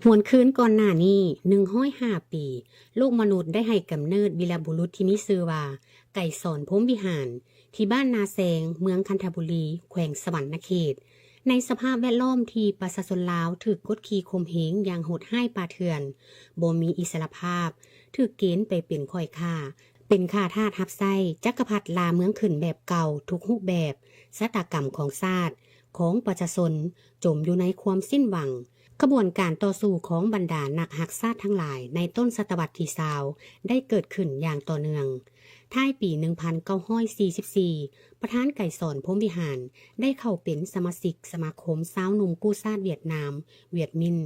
ຫວນຄືນກ່ອນໜ້ານີ້ ໜຶ່ງຮ້ອຍຫ້າປີ, ໂລກມະນຸດໄດ້ໃຫ້ກຳເນີດວີລະບຸລຸດທີ່ມີຊື່ວ່າ ໄກສອນ ພົມວິຫານ ທີ່ບ້ານນາແຊງ, ເມືອງຄັນທະບູລີ, ແຂວງສະຫວັນນະເຂດ, ໃນສະພາບແວດລ້ອມທີ່ປະຊາຊົນລາວຖືກກົດຂີ່ຂົ່ມເຫງຢ່າງໂຫດຮ້າຍປ່າເຖື່ອນ, ບໍ່ມີອິດສະຫຼະພາບ, ຖືກເກນໄປເປັນຂ້ອຍຂ້າ, ເປັນຂ້າທາດຮັບໃຊ້ຈັກກະພັດລ່າເມືອງຂຶ້ນແບບເກົ່າທຸກຮູບແບບ, ຊະຕາກຳຂອງຊາດ, ຂອງປະຊາຊົນ ຈົມຢູ່ໃນຄວາມສິ້ນຫວັງ. ຂະບວນການຕໍ່ສູ້ຂອງບັນດານັກຮັກຊາດທັງຫຼາຍໃນຕົ້ນສະຕະວັດທີຊາວ ໄດ້ເກີດຂຶ້ນຢ່າງຕໍ່ເນື່ອງ. ທ້າຍປີໜຶ່ງພັນເກົ້າຮ້ອຍສີ່ສິບສີ່ ປະທານໄກສອນ ພົມວິຫານ ໄດ້ເຂົ້າເປັນສະມາຊິກສະມາຄົມຊາວໜຸ່ມກູ້ຊາດຫວຽດນາມ, ຫວຽດມິນ,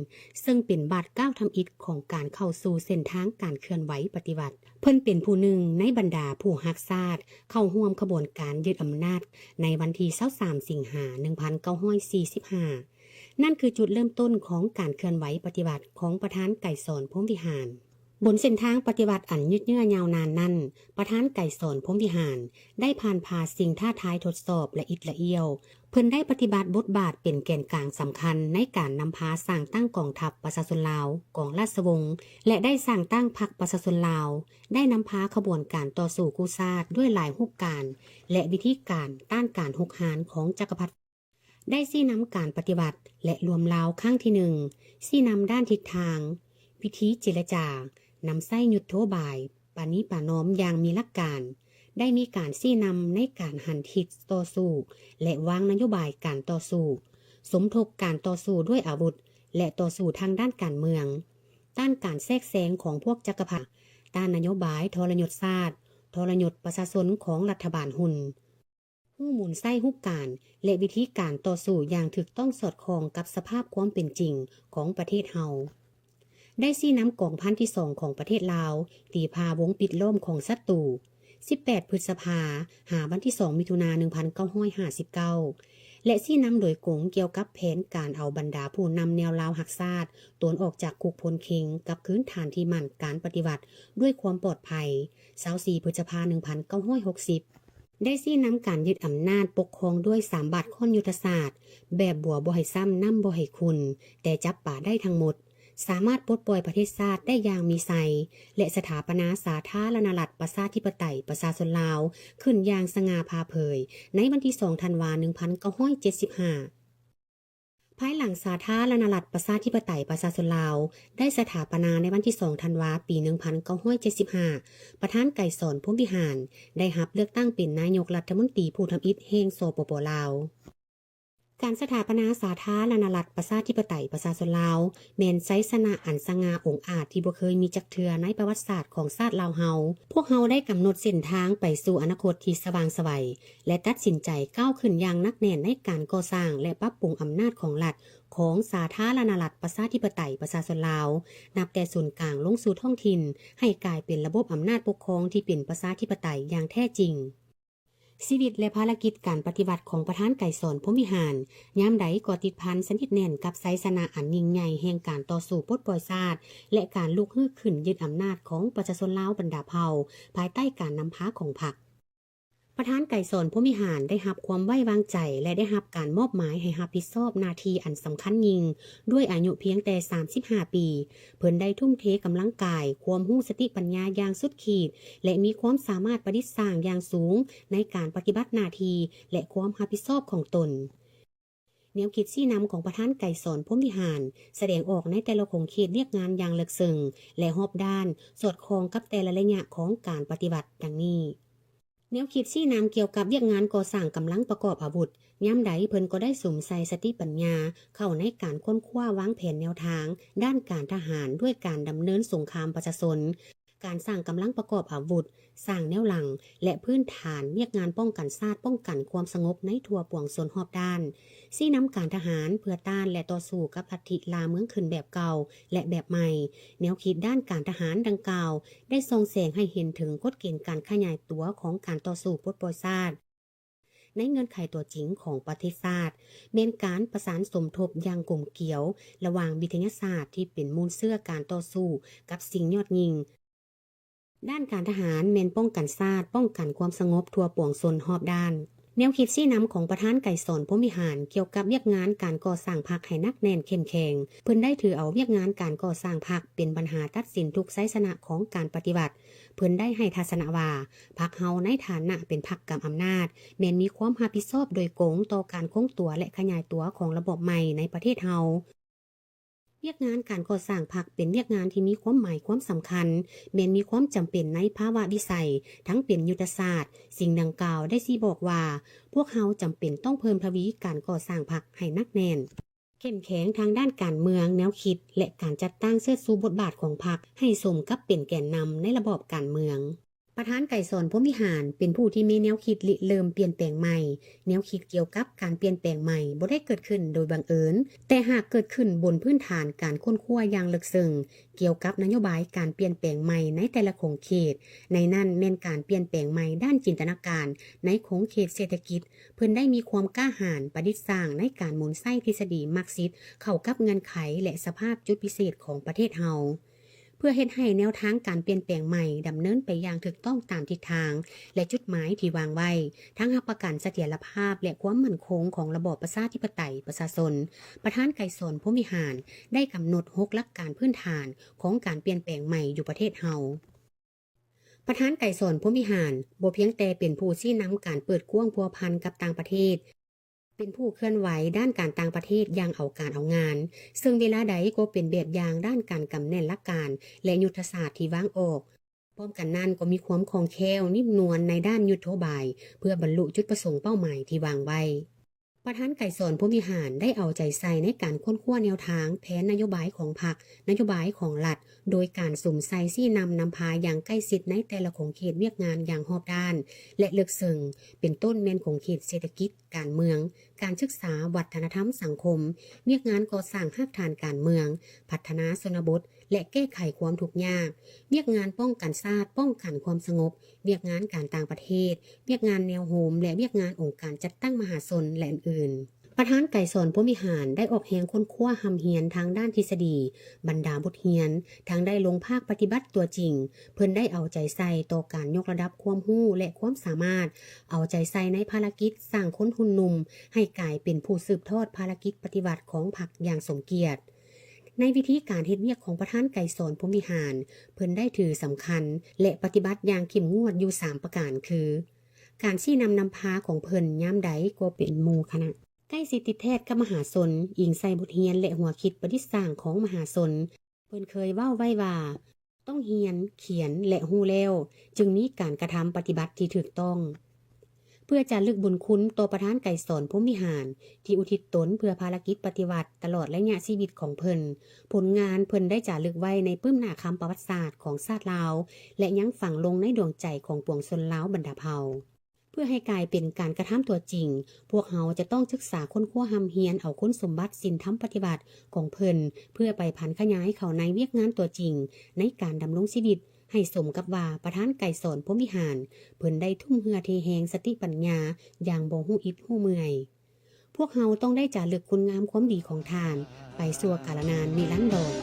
ເຊິ່ງເປັນບາດກ້າວທຳອິດຂອງການເຂົ້າສູ່ເສັ້ນທາງການເຄື່ອນໄຫວປະຕິວັດ. ເພິ່ນເປັນຜູ້ໜຶ່ງໃນບັນດາຜູ້ຮັກຊາດເຂົ້າຮ່ວມຂະບວນການຍຶດອຳນາດໃນວັນທີຊາວສາມ ສິງຫາ ໜຶ່ງພັນເກົ້າຮ້ອຍສີ່ສິບຫ້າ. ນັ້ນຄືຈຸດເລີ່ມຕົ້ນຂອງການເຄື່ອນໄຫວປະຕິວັດຂອງປະທານໄກສອນ ພົມວິຫານ. ບົນເສັ້ນທາງປະຕິວັດອັນຍືດເຍື້ອຍາວນານນັ້ນ, ປະທານໄກສອນ ພົມວິຫານ ໄດ້ຜ່ານຜ່າສິ່ງທ້າທາຍທົດສອບລະອິດລະອ້ຽວ. ເພິ່ນໄດ້ປະຕິບັດບົດບາດເປັນແກນກາງສຳຄັນໃນການນຳພາສ້າງຕັ້ງກອງທັບປະຊາຊົນລາວ, ກອງລາຊະວົງ ແລະ ໄດ້ສ້າງຕັ້ງພັກປະຊາຊົນລາວ, ໄດ້ນຳພາຂະບວນການຕໍ່ສູ້ກູ້ຊາດດ້ວຍຫຼາຍຮູບການ ແລະ ວິທີການຕ້ານການຮຸກຮານຂອງຈັກກະພັດ ໄດ້ຊີ້ນຳການປະຕິວັດ ແລະ ລວມລາວຄັ້ງທີໜຶ່ງ, ຊີ້ນຳດ້ານທິດທາງ, ວິທີເຈລະຈາ, ນຳໃຊ້ຍຸດໂທບາຍປະນີປະນອມຢ່າງມີຫຼັກການ, ໄດ້ມີການຊີ້ນຳໃນການຫັນທິດຕໍ່ສູ້ ແລະ ວາງນະໂຍບາຍການຕໍ່ສູ້, ສົມທົບການຕໍ່ສູ້ດ້ວຍອາວຸດ ແລະ ຕໍ່ສູ້ທາງດ້ານການເມືອງ, ຕ້ານການແຊກແຊງຂອງພວກຈັກກະພັດ, ຕ້ານນະໂຍບາຍທໍລະຍົດຊາດ, ທໍລະຍົດປະຊາຊົນຂອງລັດຖະບານຮຸ່ນ. ຮູ້ໝູນໃຊ້ຮູບການ ແລະ ວິທີການຕໍ່ສູ້ຢ່າງຖືກຕ້ອງສອດຄ່ອງກັບສະພາບຄວາມເປັນຈິງຂອງປະເທດເຮົາ, ໄດ້ຊີ້ນຳກອງພັນທີສອງຂອງປະເທດລາວ ຕີພາວົງປິດລ້ອມຂອງສັດຕູ ສິບແປດ ພຶດສະພາ ຫາວັນທີສອງ ມິຖຸນາ ໜຶ່ງພັນເກົ້າຮ້ອຍຫ້າສິບເກົ້າ ແລະ ຊີ້ນຳໂດຍກົງກ່ຽວກັບແຜນການເອົາບັນດາຜູ້ນຳແນວລາວຮັກຊາດ ໂຕນອອກຈາກຄຸກພົນເຄັງກັບຄືນຖານທີ່ໝັ້ນການປະຕິວັດດ້ວຍຄວາມປອດໄພ ຊາວສີ່ ພຶດສະພາ ໜຶ່ງພັນເກົ້າຮ້ອຍຫົກສິບ. ໄດ້ຊີ້ນຳການຍຶດອຳນາດປົກຄອງດ້ວຍສາມບາດຄ້ອນຍຸດທະສາດ ແບບບົວບໍ່ໃຫ້ຊ້ຳ ນ້ຳບໍ່ໃຫ້ຂຸ່ນ ແຕ່ຈັບປາໄດ້ທັງໝົດ, ສາມາດປົດປ່ອຍປະເທດຊາດໄດ້ຢ່າງມີໄຊ ແລະ ສະຖາປະນາສາທາລະນະລັດ ປະຊາທິປະໄຕ ປະຊາຊົນລາວ ຂຶ້ນຢ່າງສະຫງ່າຜ່າເຜີຍ ໃນວັນທີສອງ ທັນວາ ໜຶ່ງພັນເກົ້າຮ້ອຍເຈັດສິບຫ້າ. ພາຍຫຼັງສາທາລະນະລັດ ປະຊາທິປະໄຕ ປະຊາຊົນລາວ ໄດ້ສະຖາປະນາໃນວັນທີສອງ ທັນວາ ປີໜຶ່ງພັນເກົ້າຮ້ອຍເຈັດສິບຫ້າ, ປະທານໄກສອນ ພົມວິຫານ ໄດ້ຮັບເລືອກຕັ້ງເປັນນາຍົກລັດຖະມົນຕີຜູ້ທຳອິດແຫ່ງ ສປປ ລາວ. ການສະຖາປະນາສາທາລະນະລັດ ປະຊາທິປະໄຕ ປະຊາຊົນລາວ ແມ່ນໄຊຊະນະອັນສະຫງ່າອົງອາດທີ່ບໍ່ເຄີຍມີຈັກເທື່ອໃນປະຫວັດສາດຂອງຊາດລາວເຮົາ. ພວກເຮົາໄດ້ກຳນົດເສັ້ນທາງໄປສູ່ອະນາຄົດທີ່ສະຫວ່າງໄສວ ແລະ ຕັດສິນໃຈກ້າວຂຶ້ນຢ່າງໜັກແໜ້ນໃນການກໍ່ສ້າງ ແລະ ປັບປຸງອຳນາດຂອງລັດ ຂອງສາທາລະນະລັດ ປະຊາທິປະໄຕ ປະຊາຊົນລາວ, ນັບແຕ່ສູນກາງລົງສູ່ທ້ອງຖິ່ນ, ໃຫ້ກາຍເປັນລະບົບອຳນາດປົກຄອງທີ່ເປັນປະຊາທິປະໄຕຢ່າງແທ້ຈິງ. ຊີວິດ ແລະ ພາລະກິດການປະຕິວັດຂອງປະທານໄກສອນ ພົມວິຫານ ຍາມໃດກໍຕິດພັນສະໜິດແໜ້ນກັບໄຊຊະນະອັນຍິ່ງໃຫຍ່ແຫ່ງການຕໍ່ສູ້ປົດປ່ອຍຊາດ ແລະ ການລຸກຮືຂຶ້ນຍຶດອຳນາດຂອງປະຊາຊົນລາວບັນດາເຜົ່າ ພາຍໃຕ້ການນຳພາຂອງພັກ. ປະທານໄກສອນ ພົມວິຫານ ໄດ້ຮັບຄວາມໄວ້ວາງໃຈ ແລະ ໄດ້ຮັບການມອບໝາຍໃຫ້ຮັບຜິດຊອບໜ້າທີ່ອັນສຳຄັນຍິ່ງ ດ້ວຍອາຍຸພຽງແຕ່ສາມສິບຫ້າປີ, ເພິ່ນໄດ້ທຸ່ມເທກຳລັງກາຍ, ຄວາມຮູ້ສະຕິປັນຍາຢ່າງສຸດຂີດ ແລະ ມີຄວາມສາມາດປະດິດສ້າງຢ່າງສູງໃນການປະຕິບັດໜ້າທີ່ ແລະ ຄວາມຮັບຜິດຊອບຂອງຕົນ. ແນວຄິດຊີ້ນຳຂອງປະທານໄກສອນ ພົມວິຫານ ສະແດງອອກໃນແຕ່ລະຂົງເຂດວຽກງານຢ່າງເລິກເຊິ່ງ ແລະ ຮອບດ້ານ, ສອດຄ່ອງກັບແຕ່ລະໄລຍະຂອງການປະຕິວັດ ດັ່ງນີ້. ແນວຄິດຊີ້ນຳກ່ຽວກັບວຽກງານກໍ່ສ້າງກຳລັງປະກອບອາວຸດ, ຍາມໃດເພິ່ນກໍໄດ້ສຸມໃສ່ສະຕິປັນຍາເຂົ້າໃນການຄົ້ນຄວ້າວາງແຜນແນວທາງດ້ານການທະຫານ ດ້ວຍການດຳເນີນສົງຄາມປະຊາຊົນ, ການສ້າງກຳລັງປະກອບອາວຸດ, ສ້າງແນວຫຼັງ ແລະ ພື້ນຖານວຽກງານປ້ອງກັນຊາດ, ປ້ອງກັນຄວາມສະຫງົບໃນທົ່ວປວງຊົນຮອບດ້ານ, ຊີ້ນຳການທະຫານເພື່ອຕ້ານ ແລະ ຕໍ່ສູ້ກັບລັດທິລ່າເມືອງຂຶ້ນແບບເກົ່າ ແລະ ແບບໃໝ່. ແນວຄິດດ້ານການທະຫານດັ່ງກ່າວ ໄດ້ສ່ອງແສງໃຫ້ເຫັນເຖິງກົດເກນການຂະຫຍາຍຕົວຂອງການຕໍ່ສູ້ປົດປ່ອຍຊາດ ໃນເງື່ອນໄຂຕົວຈິງຂອງປະເທດຊາດ, ແມ່ນການປະສານສົມທົບຢ່າງກົມກຽວລະຫວ່າງວິທະຍາສາດທີ່ເປັນມູນເຊື້ອການຕໍ່ສູ້ກັບສິ່ງຍອດຍິ່ງ ດ້ານການທະຫານແມ່ນປ້ອງກັນຊາດ, ປ້ອງກັນຄວາມສະຫງົບທົ່ວປວງຊົນຮອບດ້ານ. ແນວຄິດຊີ້ນຳຂອງປະທານໄກສອນ ພົມວິຫານ ກ່ຽວກັບວຽກງານການກໍ່ສ້າງພັກໃຫ້ໜັກແໜ້ນເຂັ້ມແຂງ, ເພິ່ນໄດ້ຖືເອົາວຽກງານການກໍ່ສ້າງພັກເປັນບັນຫາຕັດສິນທຸກໄຊຊະນະຂອງການປະຕິວັດ. ເພິ່ນໄດ້ໃຫ້ທັດສະນະວ່າ ພັກເຮົາໃນຖານະເປັນພັກກຳອຳນາດ ແມ່ນມີຄວາມຮັບຜິດຊອບໂດຍກົງຕໍ່ການຄົງຕົວ ແລະ ຂະຫຍາຍຕົວຂອງລະບອບໃໝ່ໃນປະເທດເຮົາ. ວຽກງານການກໍ່ສ້າງພັກເປັນວຽກງານທີ່ມີຄວາມໝາຍຄວາມສຳຄັນ, ແມ່ນມີຄວາມຈຳເປັນໃນພາວະວິໄສ, ທັງເປັນຍຸດທະສາດ. ສິ່ງດັ່ງກ່າວໄດ້ຊີ້ບອກວ່າ ພວກເຮົາຈຳເປັນຕ້ອງເພີ່ມທະວີການກໍ່ສ້າງພັກໃຫ້ໜັກແໜ້ນ, ເຂັ້ມແຂງທາງດ້ານການເມືອງ, ແນວຄິດ ແລະ ການຈັດຕັ້ງເຊີດຊູບົດບາດຂອງພັກໃຫ້ສົມກັບເປັນແກນນຳໃນລະບອບການເມືອງ. ປະທານໄກສອນ ພົມວິຫານ ເປັນຜູ້ທີ່ມີແນວຄິດລິເລີ່ມປ່ຽນແປງໃໝ່. ແນວຄິດກ່ຽວກັບການປ່ຽນແປງໃໝ່ບໍ່ໄດ້ເກີດຂຶ້ນໂດຍບັງເອີນ, ແຕ່ຫາກເກີດຂຶ້ນບົນພື້ນຖານການຄົ້ນຄວ້າຢ່າງເລິກເຊິ່ງກ່ຽວກັບນະໂຍບາຍການປ່ຽນແປງໃໝ່ໃນແຕ່ລະຂົງເຂດ, ໃນນັ້ນແມ່ນການປ່ຽນແປງໃໝ່ດ້ານຈິນຕະນາການໃນຂົງເຂດເສດຖະກິດ. ເພິ່ນໄດ້ມີຄວາມກ້າຫານປະດິດສ້າງໃນການໝູນໃຊ້ທິດສະດີມາກຊິດເຂົ້າກັບເງື່ອນໄຂ ແລະ ສະພາບຈຸດພິເສດຂອງປະເທດເຮົາ. ເພື່ອເຮັດໃຫ້ແນວທາງການປ່ຽນແປງໃໝ່ດຳເນີນໄປຢ່າງຖືກຕ້ອງຕາມທິດທາງ ແລະ ຈຸດໝາຍທີ່ວາງໄວ້, ທັງຮັບປະກັນສະຖຽນລະພາບ ແລະ ຄວາມໝັ້ນຄົງຂອງລະບອບປະຊາທິປະໄຕປະຊາຊົນ, ປະທານໄກສອນ ພົມວິຫານ ໄດ້ກຳນົດຫົກຫຼັກການພື້ນຖານຂອງການປ່ຽນແປງໃໝ່ຢູ່ປະເທດເຮົາ. ປະທານໄກສອນ ພົມວິຫານ ບໍ່ພຽງແຕ່ເປັນຜູ້ຊີ້ນຳການເປີດກວ້າງພົວພັນກັບຕ່າງປະເທດ, ເປັນຜູ້ເຄື່ອນໄຫວດ້ານການຕ່າງປະເທດຢ່າງເອົາການເອົາງານ, ເຊິ່ງເວລາໃດກໍເປັນແບບຢ່າງດ້ານການກຳແໜ້ນຫຼັກການ ແລະ ຍຸດທະສາດທີ່ວາງອອກ. ພ້ອມກັນນັ້ນກໍມີຄວາມຄ່ອງແຄ້ວ, ນິ້ມນວນໃນດ້ານຍຸດໂທບາຍ ເພື່ອບັນລຸຈຸດປະສົງເປົ້າໝາຍທີ່ວາງໄວ້. ປະທານໄກສອນ ພົມວິຫານ ໄດ້ເອົາໃຈໃສ່ໃນການຄົ້ນຄວ້າແນວທາງ, ແຜນນະໂຍບາຍຂອງພັກ, ນະໂຍບາຍຂອງລັດ, ໂດຍການສຸມໃສ່ຊີ້ນຳນຳພາຢ່າງໃກ້ຊິດໃນແຕ່ລະຂົງເຂດວຽກງານຢ່າງຮອບດ້ານ ແລະ ເລິກເຊິ່ງ, ເປັນຕົ້ນແມ່ນຂົງເຂດເສດຖະກິດ, ການເມືອງ, ການສຶກສາ, ວັດທະນະທຳ, ສັງຄົມ, ວຽກງານກໍ່ສ້າງຮາກຖານການເມືອງ, ພັດທະນາຊົນນະບົດ ແລະ ແກ້ໄຂຄວາມທຸກຍາກ, ວຽກງານປ້ອງກັນຊາດ, ປ້ອງກັນຄວາມສະຫງົບ, ວຽກງານການຕ່າງປະເທດ, ວຽກງານແນວໂຮມ ແລະ ວຽກງານອົງການຈັດຕັ້ງມະຫາຊົນ ແລະ ອື່ນໆ. ປະທານໄກສອນ ພົມວິຫານ ໄດ້ອອກແຮງຄົ້ນຄວ້າຮ່ຳຮຽນທາງດ້ານທິດສະດີ, ບັນດາບົດຮຽນ, ທັງໄດ້ລົງພາກປະຕິບັດຕົວຈິງ. ເພິ່ນໄດ້ເອົາໃຈໃສ່ຕໍ່ການຍົກລະດັບຄວາມຮູ້ ແລະ ຄວາມສາມາດ, ເອົາໃຈໃສ່ໃນພາລະກິດສ້າງຄົນຮຸ່ນໜຸ່ມໃຫ້ກາຍເປັນຜູ້ສືບທອດພາລະກິດປະຕິວັດຂອງພັກຢ່າງສົມກຽດ. ໃນວິທີການເຮັດວຽກຂອງປະທານໄກສອນ ພົມວິຫານ, ເພິ່ນໄດ້ຖືສຳຄັນ ແລະ ປະຕິບັດຢ່າງເຂັ້ມງວດຢູ່ສາມປະການ ຄື ການຊີ້ນຳນຳພາຂອງເພິ່ນຍາມໃດກໍເປັນໝູ່ຄະນະ, ໃກ້ຊິດຕິດແທດກັບມະຫາຊົນ, ອີງໃສ່ບົດຮຽນ ແລະ ຫົວຄິດປະດິດສ້າງຂອງມະຫາຊົນ. ເພິ່ນເຄີຍເວົ້າໄວ້ວ່າ ຕ້ອງຮຽນ, ຂຽນ ແລະ ຮູ້ແລ້ວ ຈຶ່ງມີການກະທຳປະຕິບັດທີ່ຖືກຕ້ອງ. ເພື່ອຈາລຶກບຸນຄຸນຕໍ່ປະທານໄກສອນ ພົມວິຫານ ທີ່ອຸທິດຕົນເພື່ອພາລະກິດປະຕິວັດຕະຫຼອດໄລຍະຊີວິດຂອງເພິ່ນ, ຜົນງານເພິ່ນໄດ້ຈາລຶກໄວ້ໃນປຶ້ມໜ້າຄຳປະຫວັດສາດຂອງຊາດລາວ ແລະ ຍັງຝັງລົງໃນດວງໃຈຂອງປວງຊົນລາວບັນດາເຜົ່າ. ເພື່ອໃຫ້ກາຍເປັນການກະທຳຕົວຈິງ, ພວກເຮົາຈະຕ້ອງສຶກສາຄົ້ນຄວ້າຮ່ຳຮຽນເອົາຄຸນສົມບັດສິນທຳປະຕິວັດຂອງເພິ່ນ ເພື່ອໄປຜັນຂະຫຍາຍເຂົ້າໃນວຽກງານຕົວຈິງໃນການດຳລົງຊີວິດ ໃຫ້ສົມກັບວ່າປະທານໄກສອນ ພົມວິຫານ ເພິ່ນໄດ້ທຸ່ມເຫື່ອເທແຮງສະຕິປັນຍາຢ່າງບໍ່ຮູ້ອິດຮູ້ເມື່ອຍ. ພວກເຮົາຕ້ອງໄດ້ຈາລຶກຄຸນງາມຄວາມດີຂອງທ່ານໄປຊົ່ວກາລະນານນິລັນດອນ.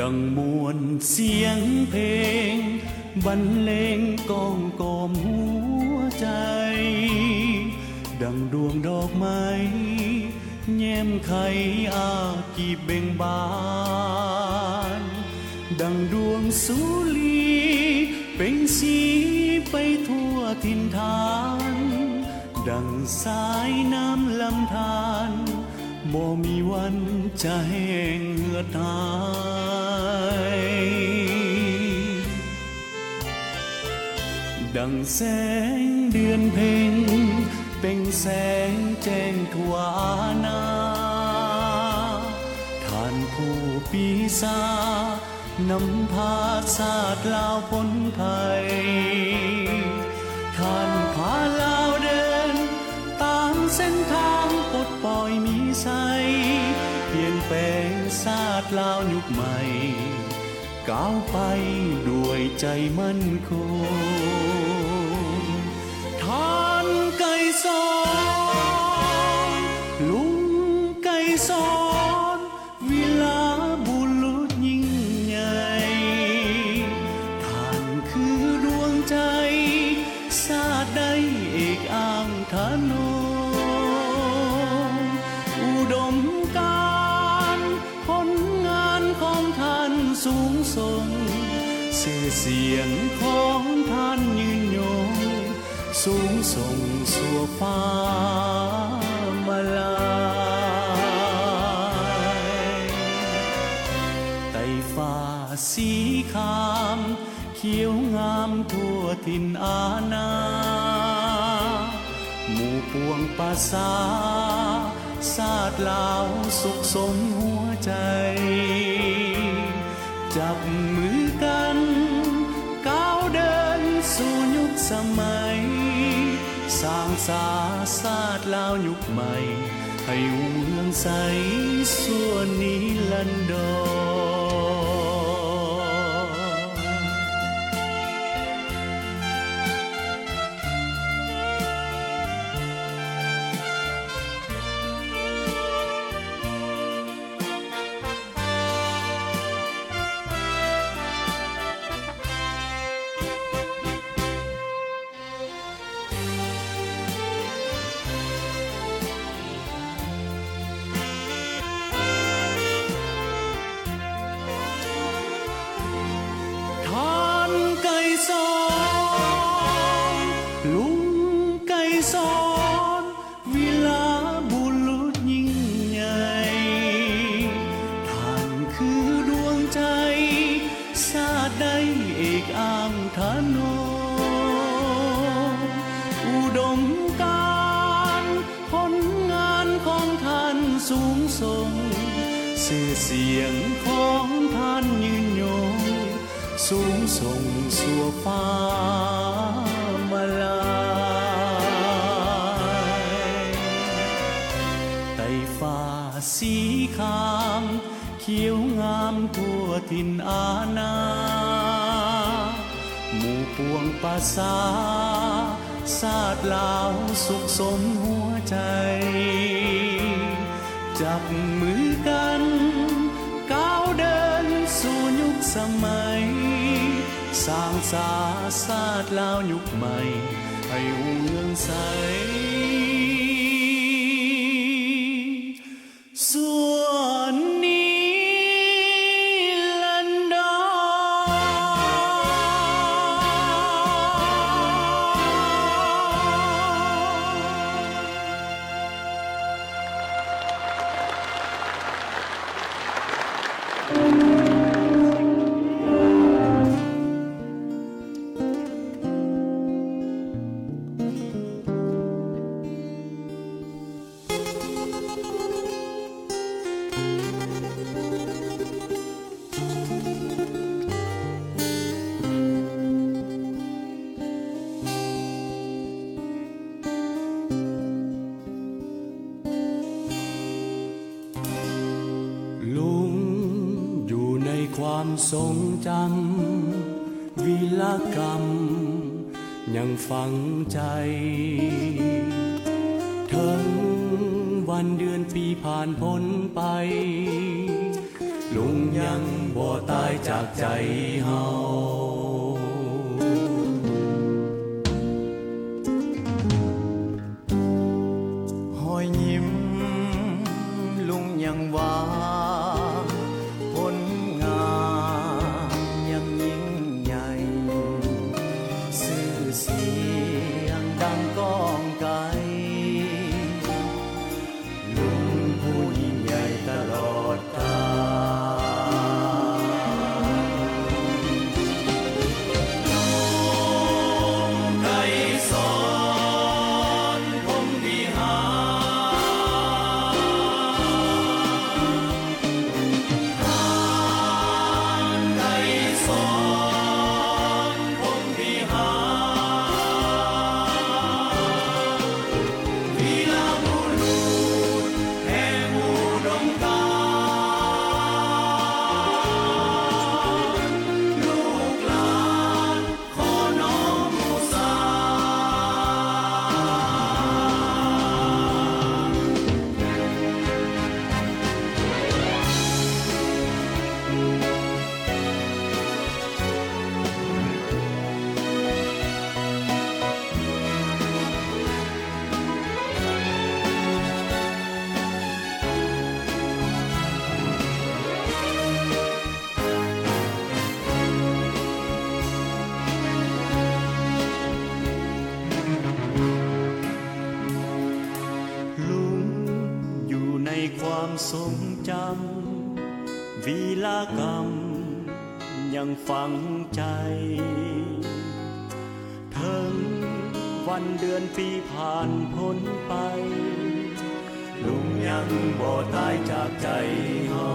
ດັ່ງມ່ວນສຽງເພງບັນເລງກ້ອມກອມຫົວໃຈ, ດັ່ງດວງດອກໄມ້ແຍ້ມໄຂອາກີບເບັ່ງບານ, ດັ່ງດວງສຸລີເປັ່ງສີໄປທົ່ວຖິ່ນຖານ, ດັ່ງສາຍນ້ຳລຳທານ ບໍ່ມີວັນຈະແຫ້ງເຫືອດຫາຍ. ດັ່ງແສງເດືອນເພັງ ເປັ່ງແສງແຈ້ງທົ່ວອານາ, ທ່ານຜູ້ປີຊາ ນຳພາຊາດລາວພົ້ນໄພ, ທ່ານພາລາວເດີນຕາມເສັ້ນທາງປົດປ່ອຍມີໄຊ, ປ່ຽນແປງຊາດລາວຍຸກໃໝ່ ກ້າວໄປດ້ວຍໃຈໝັ້ນຄົງ. ທ່ານໄກສອນ ລຸງໄກສອນ ວິລາບຸລຸດຍິ່ງໃຫຍ່, ທ່ານຄືດວງໃຈຊາດໃດເອກອ້າງທະນົງ. ອຸດົມການຜົນງານຂອງທ່ານສູງສົ່ງ, ຊື່ສຽງຂອງທ່ານຍືນຍົງ ສູງສົ່ງຊົ່ວຟ້າມາລາຍ. ໄຕ່ຟ້າສີຄາມ ຂຽວງາມທົ່ວຖິ່ນອານາ, ໝູ່ປວງປະຊາຊາດລາວສຸກສົມຫົວໃຈ. ຈັບມືກັນກ້າວເດີນສູ່ຍຸກສະໄໝ, ສ້າງສາຊາດລາວຍຸກໃໝ່ ໃຫ້ຮຸ່ງເຮືອງໃສຊົ່ວນິລັນດອນ. ທ່ານໄກສອນ ລຸງໄກສອນ ວິລາບຸລຸດຍິ່ງໃຫຍ່, ທ່ານຄືດວງໃຈຊາດໃດເອກອ້າງທະນົງ. ອຸດົມການຜົນງານຂອງທ່ານສູງສົ່ງ, ຊື່ສຽງຂອງທ່ານຍືນຍົງ ສູງສົ່ງຊົ່ວຟ້າມາລາຍ. ໄຕ່ຟ້າສີຄາມ ຂຽວງາມທົ່ວຖິ່ນອານາ, ໝູ່ປວງປະຊາຊາດລາວສຸກສົມຫົວໃຈ. ຈັບມືກັນກ້າວເດີນສູ່ຍຸກສະໄໝ, ສ້າງສາຊາດລາວຍຸກໃໝ່ ໃຫ້ຮຸ່ງເຮືອງໃສຊົ່ວນິລັນດອນ. ລຸງຢູ່ໃນຄວາມຊົງຈຳ ວິລະກຳຍັງຝັງໃຈ, ເຖິງວັນເດືອນປີຜ່ານພົ້ນໄປ, ລຸງຍັງບໍ່ຕາຍຈາກໃຈເຮົາ. ຮອຍຍິ້ມລຸງຍັງຫວານ, ຜົນງານຍັງຍິ່ງໃຫຍ່, ຊື່ສຽງດັ່ງກ້ອງໄກ, ລຸງຜູ້ຍິ ລຸງຢູ່ໃນຄວາມຊົງຈຳ ວີລະກຳຍັງຝັງໃຈ ເຖິງວັນເດືອນປີຜ່ານພົ້ນໄປ ລຸງຍັງບໍ່ຕາຍຈາກໃຈເຮົາ.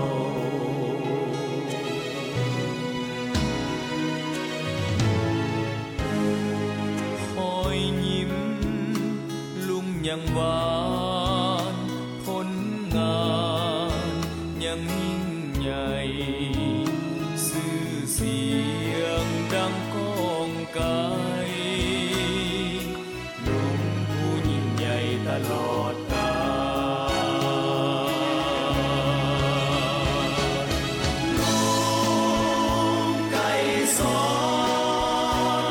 ຮອຍຍິ້ມລຸງຍັງຫວານ ຜົນງານຍັງຍິ່ງໃຫຍ່ ຊື່ສຽງດັງກ້ອງໄກ ລຸງຜູ້ຍິ່ງໃຫຍ່ຕະຫຼອດການ. ລຸງໄກສອ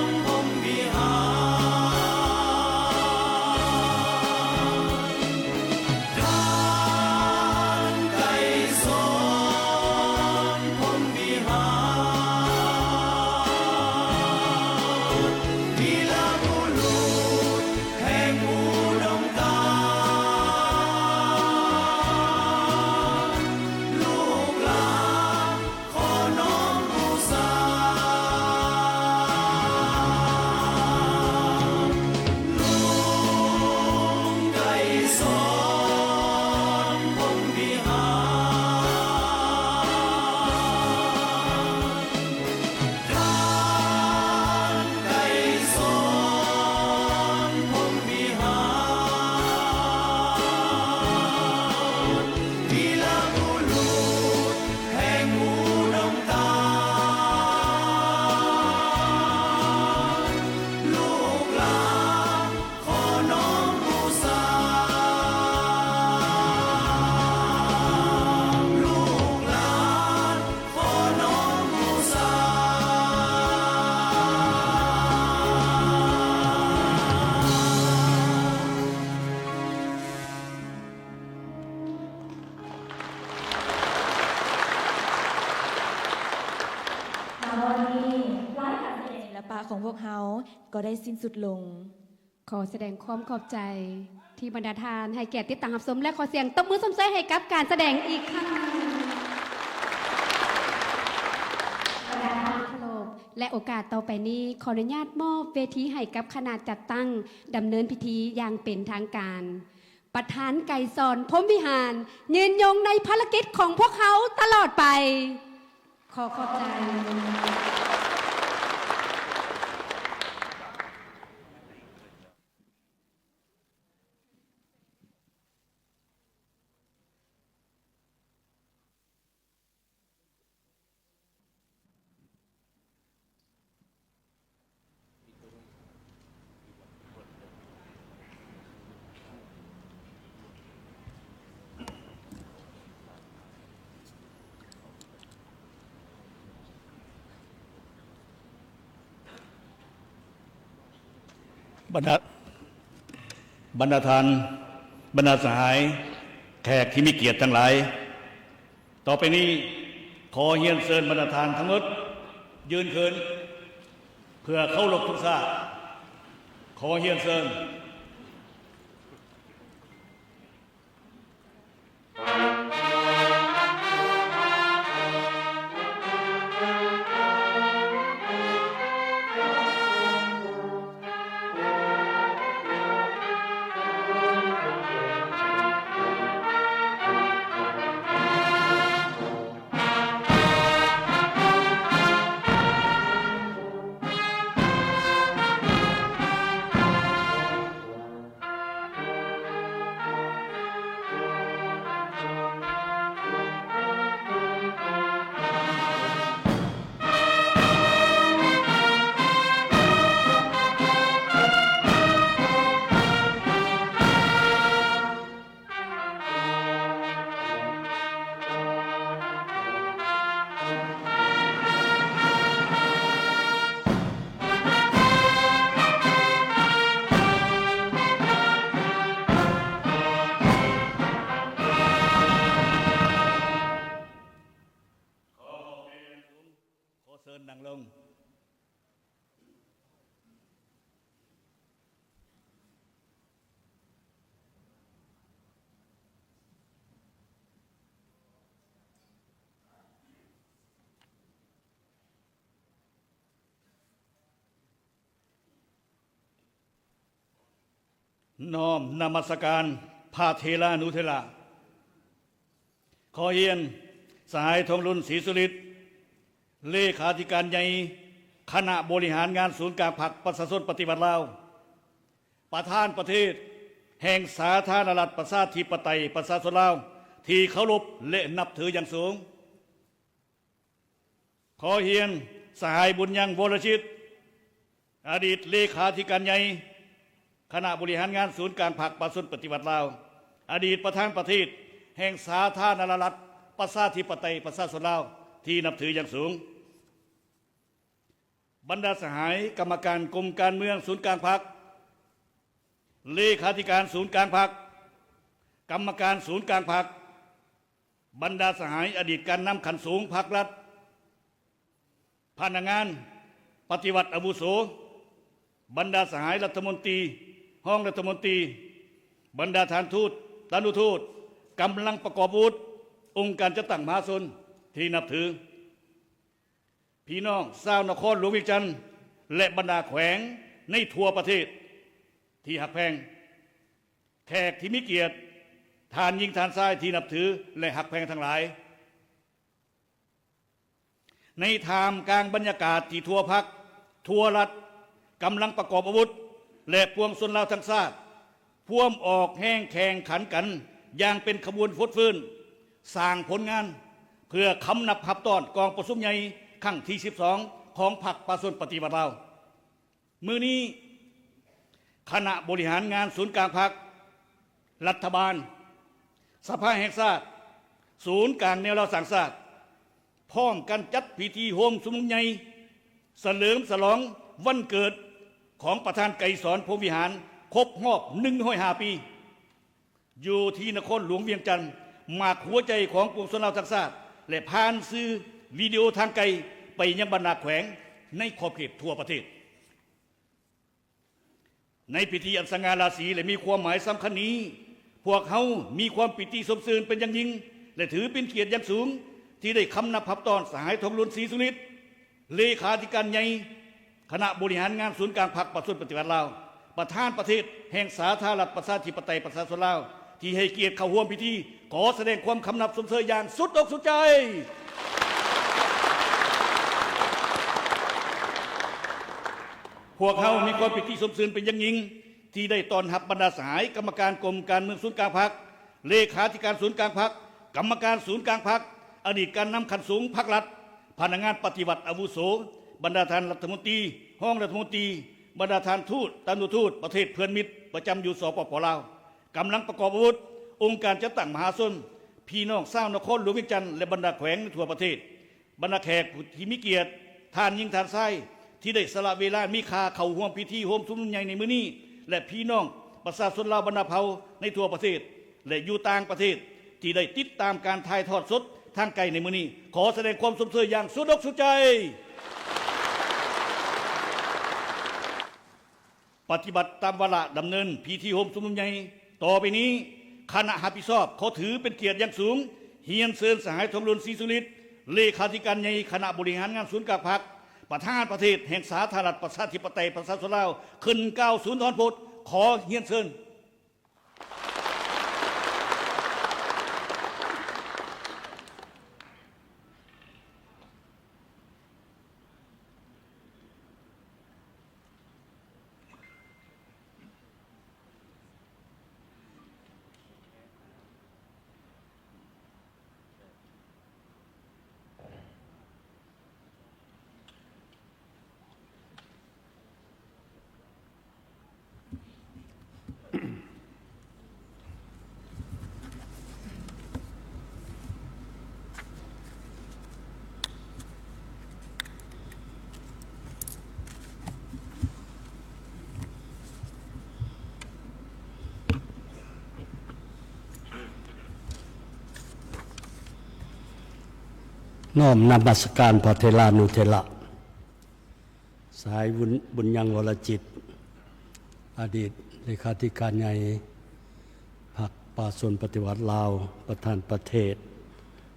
ນ ພົມວິຫານ ທ່ານໄກສອນ ພົມວິຫານ ວີລະບຸລຸດແຫ່ງອຸດົມການ ລູກຫຼານ ຂໍນ້ອມບູຊາ ລຸງໄກສອນ ພົມວິຫານ ທ່ານໄກສອນ ພົມວິຫານ ວີລະບຸລຸດ ແຫ່ງອຸດົມການ ລູກຫຼານ ຂໍນ້ອມບູຊາ ລູກຫຼານ ຂໍນ້ອມບູຊາ. ແລະ ການສະແດງສິລະປະຂອງພວກເຮົາກໍໄດ້ສິ້ນສຸດລົງ. ຂໍສະແດງຄວາມຂອບໃຈທີ່ບັນດາທ່ານໃຫ້ກຽດຕິດຕາມຮັບຊົມ ແລະ ຂໍສຽງຕົບມືຊົມເຊີຍໃຫ້ກັບການສະແດງອີກຄັ້ງໜຶ່ງ. ບັນດາທ່ານທີ່ເຄົາລົບ ແລະ ໂອກາດຕໍ່ໄປນີ້ ຂໍອະນຸຍາດມອບເວທີໃຫ້ກັບຄະນະຈັດຕັ້ງດຳເນີນພິທີຢ່າງເປັນທາງການ. ປະທານໄກສອນ ພົມວິຫານ ຍືນຍົງໃນພາລະກິດຂອງພວກເຮົາຕະຫຼອດໄປ. ຂໍຂອບໃຈ. ບັນດາ ບັນດາທ່ານ ບັນດາສະຫາຍ ແຂກທີ່ມີກຽດທັງຫຼາຍ, ຕໍ່ໄປນີ້ ຂໍຮຽນເຊີນບັນດາທ່ານທັງໝົດຢືນຂຶ້ນ ເພື່ອເຄົາລົບທຸກຊາດ. ຂໍຮຽນເຊີນ. ຂໍເຊີນນັ່ງລົງ. ຂໍ ນ້ອມນະມັດສະການພະເຖລານຸເຖລະ. ຂໍຮຽນ ສະຫາຍ ທອງລຸນ ສີສຸລິດ, ເລຂາທິການໃຫຍ່ຄະນະບໍລິຫານງານສູນກາງພັກປະຊາຊົນປະຕິວັດລາວ, ປະທານປະເທດແຫ່ງສາທາລະນະລັດ ປະຊາທິປະໄຕ ປະຊາຊົນລາວ ທີ່ເຄົາລົບ ແລະ ນັບຖືຢ່າງສູງ. ຂໍຮຽນ ສະຫາຍ ບຸນຍັງ ວໍລະຈິດ, ອະດີດເລຂາທິການໃຫຍ່ຄະນະບໍລິຫານງານສູນກາງພັກປະຊາຊົນປະຕິວັດລາວ, ອະດີດປະທານປະເທດແຫ່ງສາທາລະນະລັດ ປະຊາທິປະໄຕ ປະຊາຊົນລາວ ທີ່ນັບຖືຢ່າງສູງ. ບັນດາສະຫາຍກຳມະການກົມການເມືອງສູນກາງພັກ, ເລຂາທິການສູນກາງພັກ, ກຳມະການສູນກາງພັກ, ບັນດາສະຫາຍອະດີດການນຳຂັ້ນສູງພັກລັດ, ພະນັກງານປະຕິວັດອາວຸໂສ, ບັນດາສະຫາຍລັດຖະມົນຕີ, ຮອງລັດຖະມົນຕີ, ບັນດາທ່ານທູດ, ຕານຸທູດ, ກຳລັງປະກອບອາວຸດ, ອົງການຈັດຕັ້ງມະຫາຊົນທີ່ນັບຖື. ພີ່ນ້ອງຊາວນະຄອນຫຼວງວຽງຈັນ ແລະ ບັນດາແຂວງໃນທົ່ວປະເທດທີ່ຮັກແພງ, ແຂກທີ່ມີກຽດ, ທ່ານຍິງທ່ານຊາຍທີ່ນັບຖື ແລະ ຮັກແພງທັງຫຼາຍ, ໃນທ່າມກາງບັນຍາກາດທີ່ທົ່ວພັກ, ທົ່ວລັດ, ກຳລັງປະກອບອາວຸດ ແລະ ປວງຊົນລາວທັງຊາດ ພວມອອກແຮງແຂ່ງຂັນກັນຢ່າງເປັນຂະບວນຟົດຟື້ນ, ສ້າງຜົນງານເພື່ອຄຳນັບຮັບຕ້ອນກອງປະຊຸມໃຫຍ່ຄັ້ງທີສິບສອງ ຂອງພັກປະຊາຊົນປະຕິວັດລາວ. ມື້ນີ້ ຄະນະບໍລິຫານງານສູນກາງພັກ, ລັດຖະບານ, ສະພາແຫ່ງຊາດ, ສູນກາງແນວລາວສ້າງຊາດ ພ້ອມກັນຈັດພິທີໂຮມຊຸມນຸມໃຫຍ່ສະເຫຼີມສະຫຼອງວັນເກີດຂອງປະທານໄກສອນ ພົມວິຫານ ຄົບຮອບໜຶ່ງຮ້ອຍຫ້າປີ ຢູ່ທີ່ນະຄອນຫຼວງວຽງຈັນ, ໝາກຫົວໃຈຂອງປວງຊົນລາວທັງຊາດ ແລະ ຜ່ານສື່ວິດີໂອທາງໄກໄປຍັງບັນດາແຂວງໃນຂອບເຂດທົ່ວປະເທດ. ໃນພິທີອັນສະຫງ່າລາສີ ແລະ ມີຄວາມໝາຍສຳຄັນນີ້, ພວກເຮົາມີຄວາມປີຕິຊົມຊື່ນເປັນຢ່າງຍິ່ງ ແລະ ຖືເປັນກຽດຢ່າງສູງ ທີ່ໄດ້ຄຳນັບຮັບຕ້ອນສະຫາຍ ທອງລຸນ ສີສຸລິດ, ເລຂາທິການໃຫຍ່ຄະນະບໍລິຫານງານສູນກາງພັກປະຊາຊົນປະຕິວັດລາວ, ປະທານປະເທດແຫ່ງສາທາລະນະລັດ ປະຊາທິປະໄຕ ປະຊາຊົນລາວ ທີ່ໃຫ້ກຽດເຂົ້າຮ່ວມພິທີ. ຂໍສະແດງຄວາມຄຳນັບຊົມເຊີຍຢ່າງສຸດອົກສຸດໃຈ. ພວກເຮົາມີຄວາມປີຕິຊົມຊື່ນເປັນຢ່າງຍິ່ງ ທີ່ໄດ້ຕ້ອນຮັບບັນດາສະຫາຍກຳມະການກົມການເມືອງສູນກາງພັກ, ເລຂາທິການສູນກາງພັກ, ກຳມະການສູນກາງພັກ, ອະດີດການນຳຂັ້ນສູງພັກລັດ, ພະນັກງານປະຕິວັດອາວຸໂສ, ບັນດາທ່ານລັດຖະມົນຕີ, ຮອງລັດຖະມົນຕີ, ບັນດາທ່ານທູດ, ຕານຸທູດປະເທດເພື່ອນມິດປະຈຳຢູ່ ສປປ ລາວ, ກຳລັງປະກອບອາວຸດ, ອົງການຈັດຕັ້ງມະຫາຊົນ, ພີ່ນ້ອງຊາວນະຄອນຫຼວງວຽງຈັນ ແລະ ບັນດາແຂວງໃນທົ່ວປະເທດ, ບັນດາແຂກຜູ້ທີ່ມີກຽດ, ທ່ານຍິງທ່ານຊາຍ ທີ່ໄດ້ສະຫຼະເວລາມີຄ່າເຂົ້າຮ່ວມພິທີໂຮມຊຸມນຸມໃຫຍ່ໃນມື້ນີ້ ແລະ ພີ່ນ້ອງປະຊາຊົນລາວບັນດາເຜົ່າໃນທົ່ວປະເທດ ແລະ ຢູ່ຕ່າງປະເທດ ທີ່ໄດ້ຕິດຕາມການຖ່າຍທອດສົດທາງໄກໃນມື້ນີ້. ຂໍສະແດງຄວາມຊົມເຊີຍຢ່າງສຸດອົກສຸດໃຈ. ປະຕິບັດຕາມວາລະດຳເນີນພິທີໂຮມຊຸມນຸມໃຫຍ່. ຕໍ່ໄປນີ້, ຄະນະຮັບຜິດຊອບຂໍຖືເປັນກຽດຢ່າງສູງ ຮຽນເຊີນສະຫາຍ ທອງລຸນ ສີສຸລິດ, ເລຂາທິການໃຫຍ່ຄະນະບໍລິຫານງານສູນກາງພັກ, ປະທານປະເທດແຫ່ງສາທາລະນະລັດ ປະຊາທິປະໄຕ ປະຊາຊົນລາວ, ຂຶ້ນກ່າວສຸນທອນພົດ. ຂໍຮຽນເຊີນ. ນ້ອມນະມັດສະການພະເຖລານຸເຖລະ. ສະຫາຍ ບຸນ ບຸນຍັງ ວໍລະຈິດ, ອະດີດເລຂາທິການໃຫຍ່ພັກປະຊາຊົນປະຕິວັດລາວ, ປະທານປະເທດ,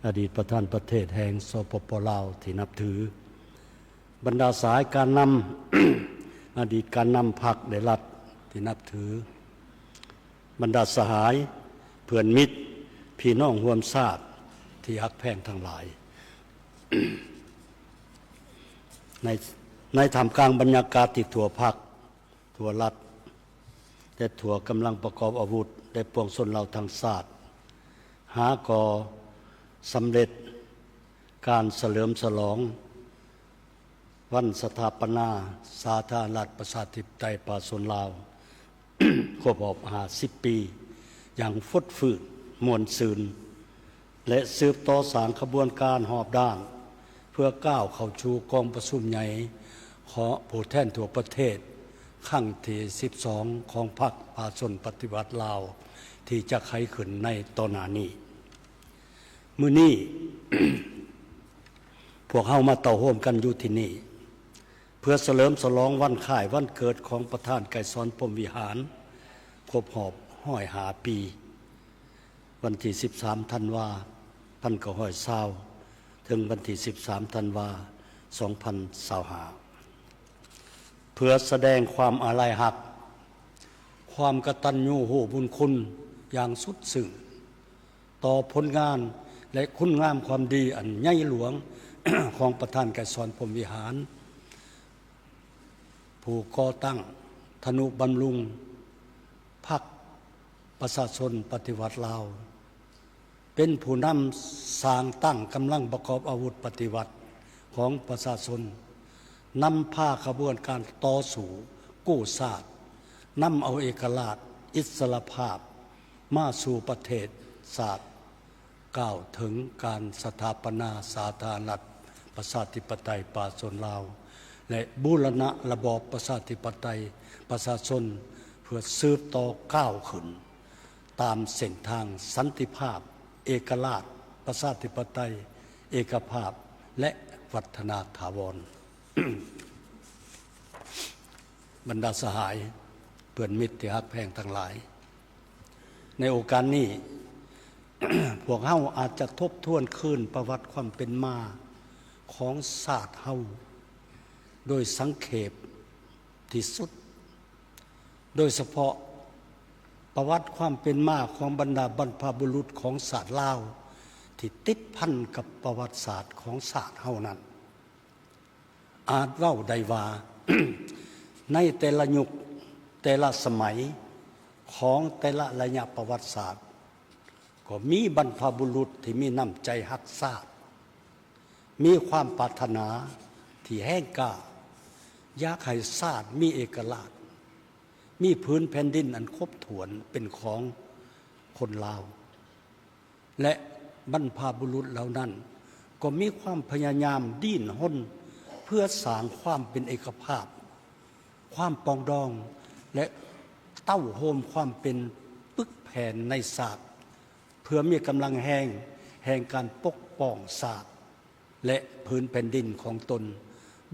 ອະດີດປະທານປະເທດແຫ່ງ ສປປ ລາວ ທີ່ນັບຖື, ບັນດາສາຍການນຳ, ອະດີດການນຳພັກ ແລະ ລັດທີ່ນັບຖື, ບັນດາສະຫາຍ, ເພື່ອນມິດ, ພີ່ນ້ອງຮ່ວມຊາດທີ່ຮັກແພງທັງຫຼາຍ, ໃນ, ໃນທ່າມກາງບັນຍາກາດທີ່ທົ່ວພັກ, ທົ່ວລັດ ແລະ ທົ່ວກຳລັງປະກອບອາວຸດ ແລະ ປວງຊົນລາວທັງຊາດ ຫາກໍສຳເລັດການສະເຫຼີມສະຫຼອງ ວັນສະຖາປະນາສາທາລະນະລັດ ປະຊາທິປະໄຕ ປະຊາຊົນລາວ ຄົບຮອບຫ້າສິບປີ ຢ່າງຟົດຟື້ນມ່ວນຊື່ນ ແລະ ສືບຕໍ່ສ້າງຂະບວນການຮອບດ້ານ ເພື່ອກ້າວເຂົ້າສູ່ກອງປະຊຸມໃຫຍ່ຂອງຜູ້ແທນທົ່ວປະເທດ ຄັ້ງທີສິບສອງ ຂອງພັກປະຊາຊົນປະຕິວັດລາວ ທີ່ຈະໄຂຂຶ້ນໃນຕໍ່ໜ້ານີ້. ມື້ນີ້ ພວກເຮົາມາເຕົ້າໂຮມກັນຢູ່ທີ່ນີ້ ເພື່ອສະເຫຼີມສະຫຼອງວັນຄ້າຍວັນເກີດຂອງປະທານໄກສອນ ພົມວິຫານ ຄົບຮອບຮ້ອຍຫ້າປີ, ວັນທີສິບສາມ ທັນວາ ພັນເກົ້າຮ້ອຍຊາວ ເຖິງວັນທີສິບສາມ ທັນວາ ສອງພັນຊາວຫ້າ ເພື່ອສະແດງຄວາມອາໄລຮັກ, ຄວາມກະຕັນຍູຮູ້ບຸນຄຸນຢ່າງສຸດຊຶ້ງ ຕໍ່ຜົນງານ ແລະ ຄຸນງາມຄວາມດີອັນໃຫຍ່ຫຼວງຂອງປະທານໄກສອນ ພົມວິຫານ ຜູ້ກໍ່ຕັ້ງທະນຸບຳລຸງພັກປະຊາຊົນປະຕິວັດລາວ, ເປັນຜູ້ນຳສ້າງຕັ້ງກຳລັງປະກອບອາວຸດປະຕິວັດຂອງປະຊາຊົນ, ນຳພາຂະບວນການຕໍ່ສູ້ກູ້ຊາດ, ນຳເອົາເອກະລາດ, ອິດສະຫຼະພາບ ມາສູ່ປະເທດຊາດ, ກ່າວເຖິງການສະຖາປະນາສາທາລະນະລັດ ປະຊາທິປະໄຕ ປະຊາຊົນລາວ ແລະ ບູລະນະລະບອບປະຊາທິປະໄຕ ປະຊາຊົນ ເພື່ອສືບຕໍ່ກ້າວຂຶ້ນຕາມເສັ້ນທາງສັນຕິພາບ, ເອກະລາດ, ປະຊາທິປະໄຕ, ເອກະພາບ ແລະ ວັດທະນາຖາວອນ. ບັນດາສະຫາຍ, ເພື່ອນມິດທີ່ຮັກແພງທັງຫຼາຍ, ໃນໂອກາດນີ້ ພວກເຮົາອາດຈະທົບທວນຄືນປະຫວັດຄວາມເປັນມາຂອງຊາດເຮົາໂດຍສັງເຂບທີ່ສຸດ, ໂດຍສະເພາະປະຫວັດຄວາມເປັນມາຂອງບັນດາບັນພະບຸລຸດຂອງຊາດລາວ ທີ່ຕິດພັນກັບປະຫວັດສາດຂອງຊາດເຮົານັ້ນ. ອາດເວົ້າໄດ້ວ່າ ໃນແຕ່ລະຍຸກ ແຕ່ລະສະໄໝ ຂອງແຕ່ລະໄລຍະປະຫວັດສາດ ກໍມີບັນພະບຸລຸດທີ່ມີນ້ຳໃຈຮັກຊາດ, ມີຄວາມປາດຖະໜາທີ່ແຮງກ້າ ຢາກໃຫ້ຊາດມີເອກະລາດ, ມີຜືນແຜ່ນດິນອັນຄົບຖ້ວນເປັນຂອງຄົນລາວ. ແລະ ບັນພະບຸລຸດເຫຼົ່ານັ້ນກໍມີຄວາມພະຍາຍາມດີ້ນຮົນເພື່ອສ້າງຄວາມເປັນເອກະພາບ, ຄວາມປອງດອງ ແລະ ເຕົ້າໂຮມຄວາມເປັນປຶກແຜ່ນໃນຊາດ ເພື່ອມີກຳລັງແຮງແຫ່ງການປົກປ້ອງຊາດ ແລະ ພື້ນແຜ່ນດິນຂອງຕົນ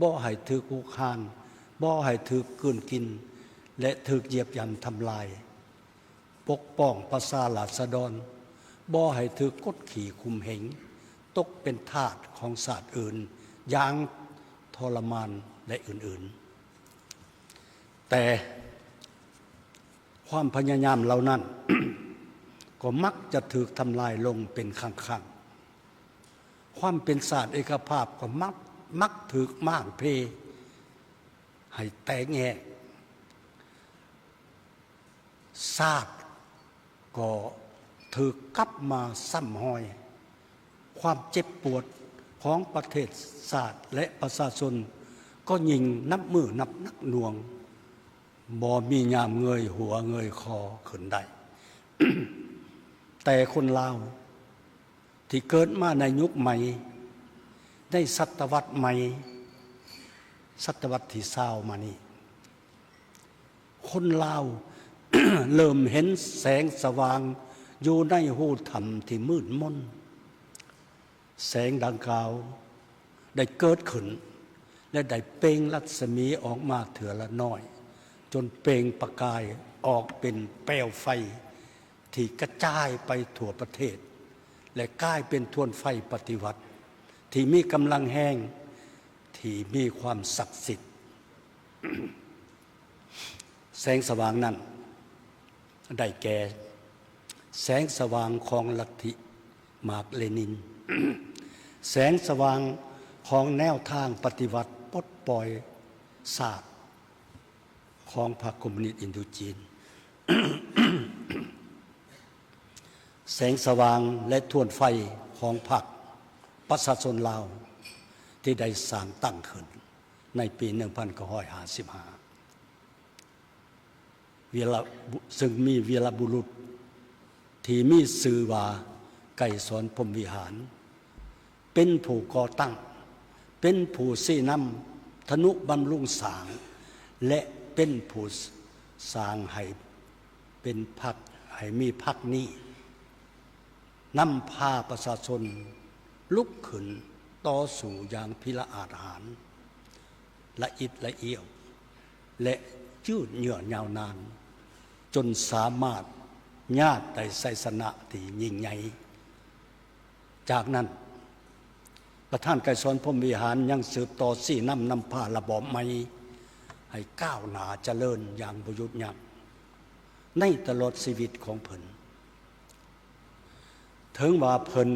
ບໍ່ໃຫ້ຖືກຮຸກຮານ, ບໍ່ໃຫ້ຖືກກືນກິນ ແລະ ຖືກຢຽບຢ່ຳທຳລາຍ. ປົກປ້ອງປະຊາລາຊະດອນ ບໍ່ໃຫ້ຖືກກົດຂີ່ຂົ່ມເຫງ, ຕົກເປັນທາດຂອງຊາດອື່ນຢ່າງທໍລະມານ ແລະ ອື່ນໆ. ແຕ່ຄວາມພະຍາຍາມເຫຼົ່ານັ້ນ ກໍມັກຈະຖືກທຳລາຍລົງເປັນຄັ້ງໆ. ຄວາມເປັນຊາດເອກະພາບກໍມັກ, ມັກຖືກມ້າງເພໃຫ້ແຕກແຍກ. ຊາດກໍຖືກກັບມາຊ້ຳຮອຍ. ຄວາມເຈັບປວດຂອງປະເທດຊາດ ແລະ ປະຊາຊົນກໍຍິ່ງນັບມື້ນັບໜັກໜ່ວງ, ບໍ່ມີຍາມເງີຍຫົວເງີຍຄໍຂຶ້ນໄດ້. ແຕ່ຄົນລາວ ທີ່ເກີດມາໃນຍຸກໃໝ່, ໃນສະຕະວັດໃໝ່, ສະຕະວັດທີຊາວມານີ້, ຄົນລາວເລີ່ມເຫັນແສງສະຫວ່າງຢູ່ໃນຮູຖ້ຳທີ່ມືດມົນ. ແສງດັ່ງກ່າວໄດ້ເກີດຂຶ້ນ ແລະ ໄດ້ເປັ່ງລັດສະໝີອອກມາເທື່ອລະໜ້ອຍ, ຈົນເປັ່ງປະກາຍອອກເປັນແປວໄຟ ທີ່ກະຈາຍໄປທົ່ວປະເທດ ແລະ ກາຍເປັນທວນໄຟປະຕິວັດທີ່ມີກຳລັງແຮງ, ທີ່ມີຄວາມສັກສິດ. ແສງສະຫວ່າງນັ້ນ ໄດ້ແກ່ ແສງສະຫວ່າງຂອງລັດທິມາກເລນິນ, ແສງສະຫວ່າງຂອງແນວທາງປະຕິວັດປົດປ່ອຍຊາດຂອງພັກຄອມມູນິດອິນໂດຈີນ, ແສງສະຫວ່າງ ແລະ ທວນໄຟຂອງພັກປະຊາຊົນລາວ ທີ່ໄດ້ສ້າງຕັ້ງຂຶ້ນໃນປີໜຶ່ງພັນເກົ້າຮ້ອຍຫ້າສິບຫ້າ ວີລະ ຊຶ່ງມີວີລະບຸລຸດທີ່ມີຊື່ວ່າ ໄກສອນ ພົມວິຫານ ເປັນຜູ້ກໍ່ຕັ້ງ, ເປັນຜູ້ຊີ້ນຳທະນຸບຳລຸງສ້າງ ແລະ ເປັນຜູ້ສ້າງໃຫ້ເປັນພັກ, ໃຫ້ມີພັກນີ້ ນຳພາປະຊາຊົນລຸກຂຶ້ນຕໍ່ສູ້ຢ່າງພິລະອາດຫານ, ລະອິດລະອ້ຽວ ແລະ ຍືດເຍື້ອຍາວນານ, ຈົນສາມາດຍາດໄດ້ໄຊຊະນະທີ່ຍິ່ງໃຫຍ່. ຈາກນັ້ນ, ປະທານໄກສອນ ພົມວິຫານ ຍັງສືບຕໍ່ຊີ້ນຳນຳພາລະບອບໃໝ່ໃຫ້ກ້າວໜ້າຈະເລີນຢ່າງບໍ່ຢຸດຢັ້ງໃນຕະຫຼອດຊີວິດຂອງເພິ່ນ. ເຖິງວ່າເພິ່ນ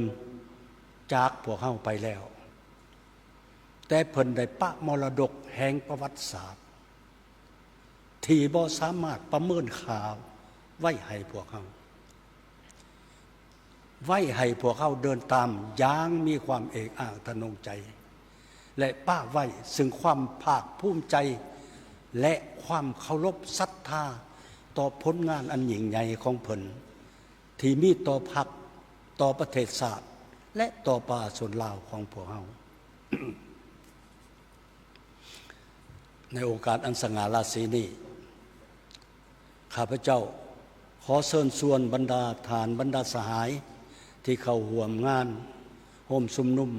ຈາກພວກເຮົາໄປແລ້ວ, ແຕ່ເພິ່ນໄດ້ປະມໍລະດົກແຫ່ງປະຫວັດສາດທີ່ບໍ່ສາມາດປະເມີນຄ່າໄວ້ໃຫ້ພວກເຮົາ, ໄວ້ໃຫ້ພວກເຮົາເດີນຕາມຢ່າງມີຄວາມເອກອ້າງທະນົງໃຈ ແລະ ປະໄວ້ເຊິ່ງຄວາມພາກພູມໃຈ ແລະ ຄວາມເຄົາລົບສັດທາຕໍ່ຜົນງານອັນຍິ່ງໃຫຍ່ຂອງເພິ່ນ ທີ່ມີຕໍ່ພັກ, ຕໍ່ປະເທດຊາດ ແລະ ຕໍ່ປະຊາຊົນລາວຂອງພວກເຮົາ. ໃນໂອກາດອັນສະຫງ່າລາສີນີ້, ຂ້າພະເຈົ້າຂໍເຊີນຊວນບັນດາທ່ານ, ບັນດາສະຫາຍທີ່ເຂົ້າຮ່ວມງານໂຮມຊຸມນຸມ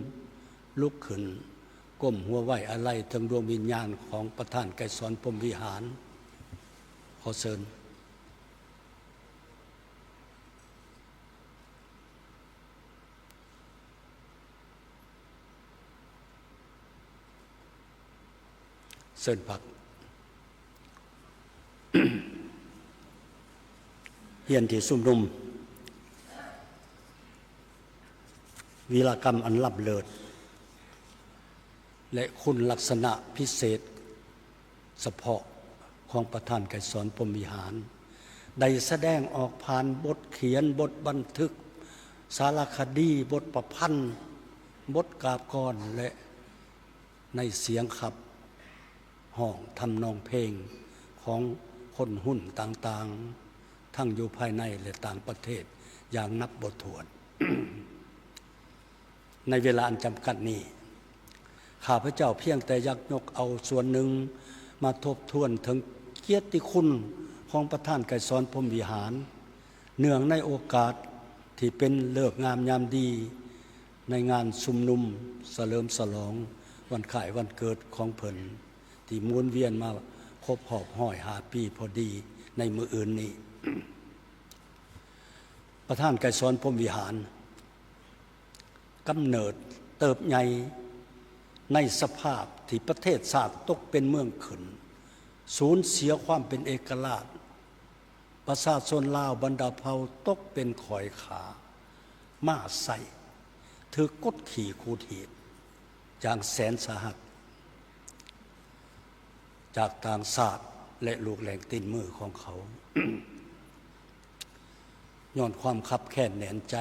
ລຸກຂຶ້ນກົ້ມຫົວໄວ້ອາໄລເຖິງດວງວິນຍານຂອງປະທານໄກສອນ ພົມວິຫານ. ຂໍເຊີນ. ເຊີນພັກ. ຮຽນທີ່ຊຸມນຸມ, ວີລະກຳອັນລ້ຳເລີດ ແລະ ຄຸນລັກສະນະພິເສດສະເພາະຂອງປະທານໄກສອນ ພົມວິຫານ ໄດ້ສະແດງອອກຜ່ານບົດຂຽນ, ບົດບັນທຶກ, ສາລະຄະດີ, ບົດປະພັນ, ບົດກາບກອນ ແລະ ໃນສຽງຂັບຮ້ອງທຳນອງເພງຂອງຄົນຮຸ່ນຕ່າງໆ ທັງຢູ່ພາຍໃນ ແລະ ຕ່າງປະເທດຢ່າງນັບບໍ່ຖ້ວນ. ໃນເວລາອັນຈຳກັດນີ້, ຂ້າພະເຈົ້າພຽງແຕ່ຢາກຍົກເອົາສ່ວນໜຶ່ງມາທົບທວນເຖິງກຽດຕິຄຸນຂອງປະທານໄກສອນ ພົມວິຫານ ເນື່ອງໃນໂອກາດທີ່ເປັນເລີກງາມຍາມດີ ໃນງານຊຸມນຸມສະເຫຼີມສະຫຼອງວັນຄ້າຍວັນເກີດຂອງເພິ່ນ ທີ່ໝູນວຽນມາຄົບຮອບຮ້ອຍຫ້າປີພໍດີໃນມື້ອື່ນນີ້. ປະທານໄກສອນ ພົມວິຫານ ກຳເນີດເຕີບໃຫຍ່ໃນສະພາບທີ່ປະເທດຊາດຕົກເປັນເມືອງຂຶ້ນ, ສູນເສຍຄວາມເປັນເອກະລາດ, ປະຊາຊົນລາວບັນດາເຜົ່າຕົກເປັນຂ້ອຍຂ້າມ້າໄຊ, ຖືກກົດຂີ່ຂູດຮີດຢ່າງແສນສາຫັດຈາກຕ່າງຊາດ ແລະ ລູກແຫຼ່ງຕີນມືຂອງເຂົາ. ຍ້ອນຄວາມຄັບແຄ້ນແໜ້ນໃຈ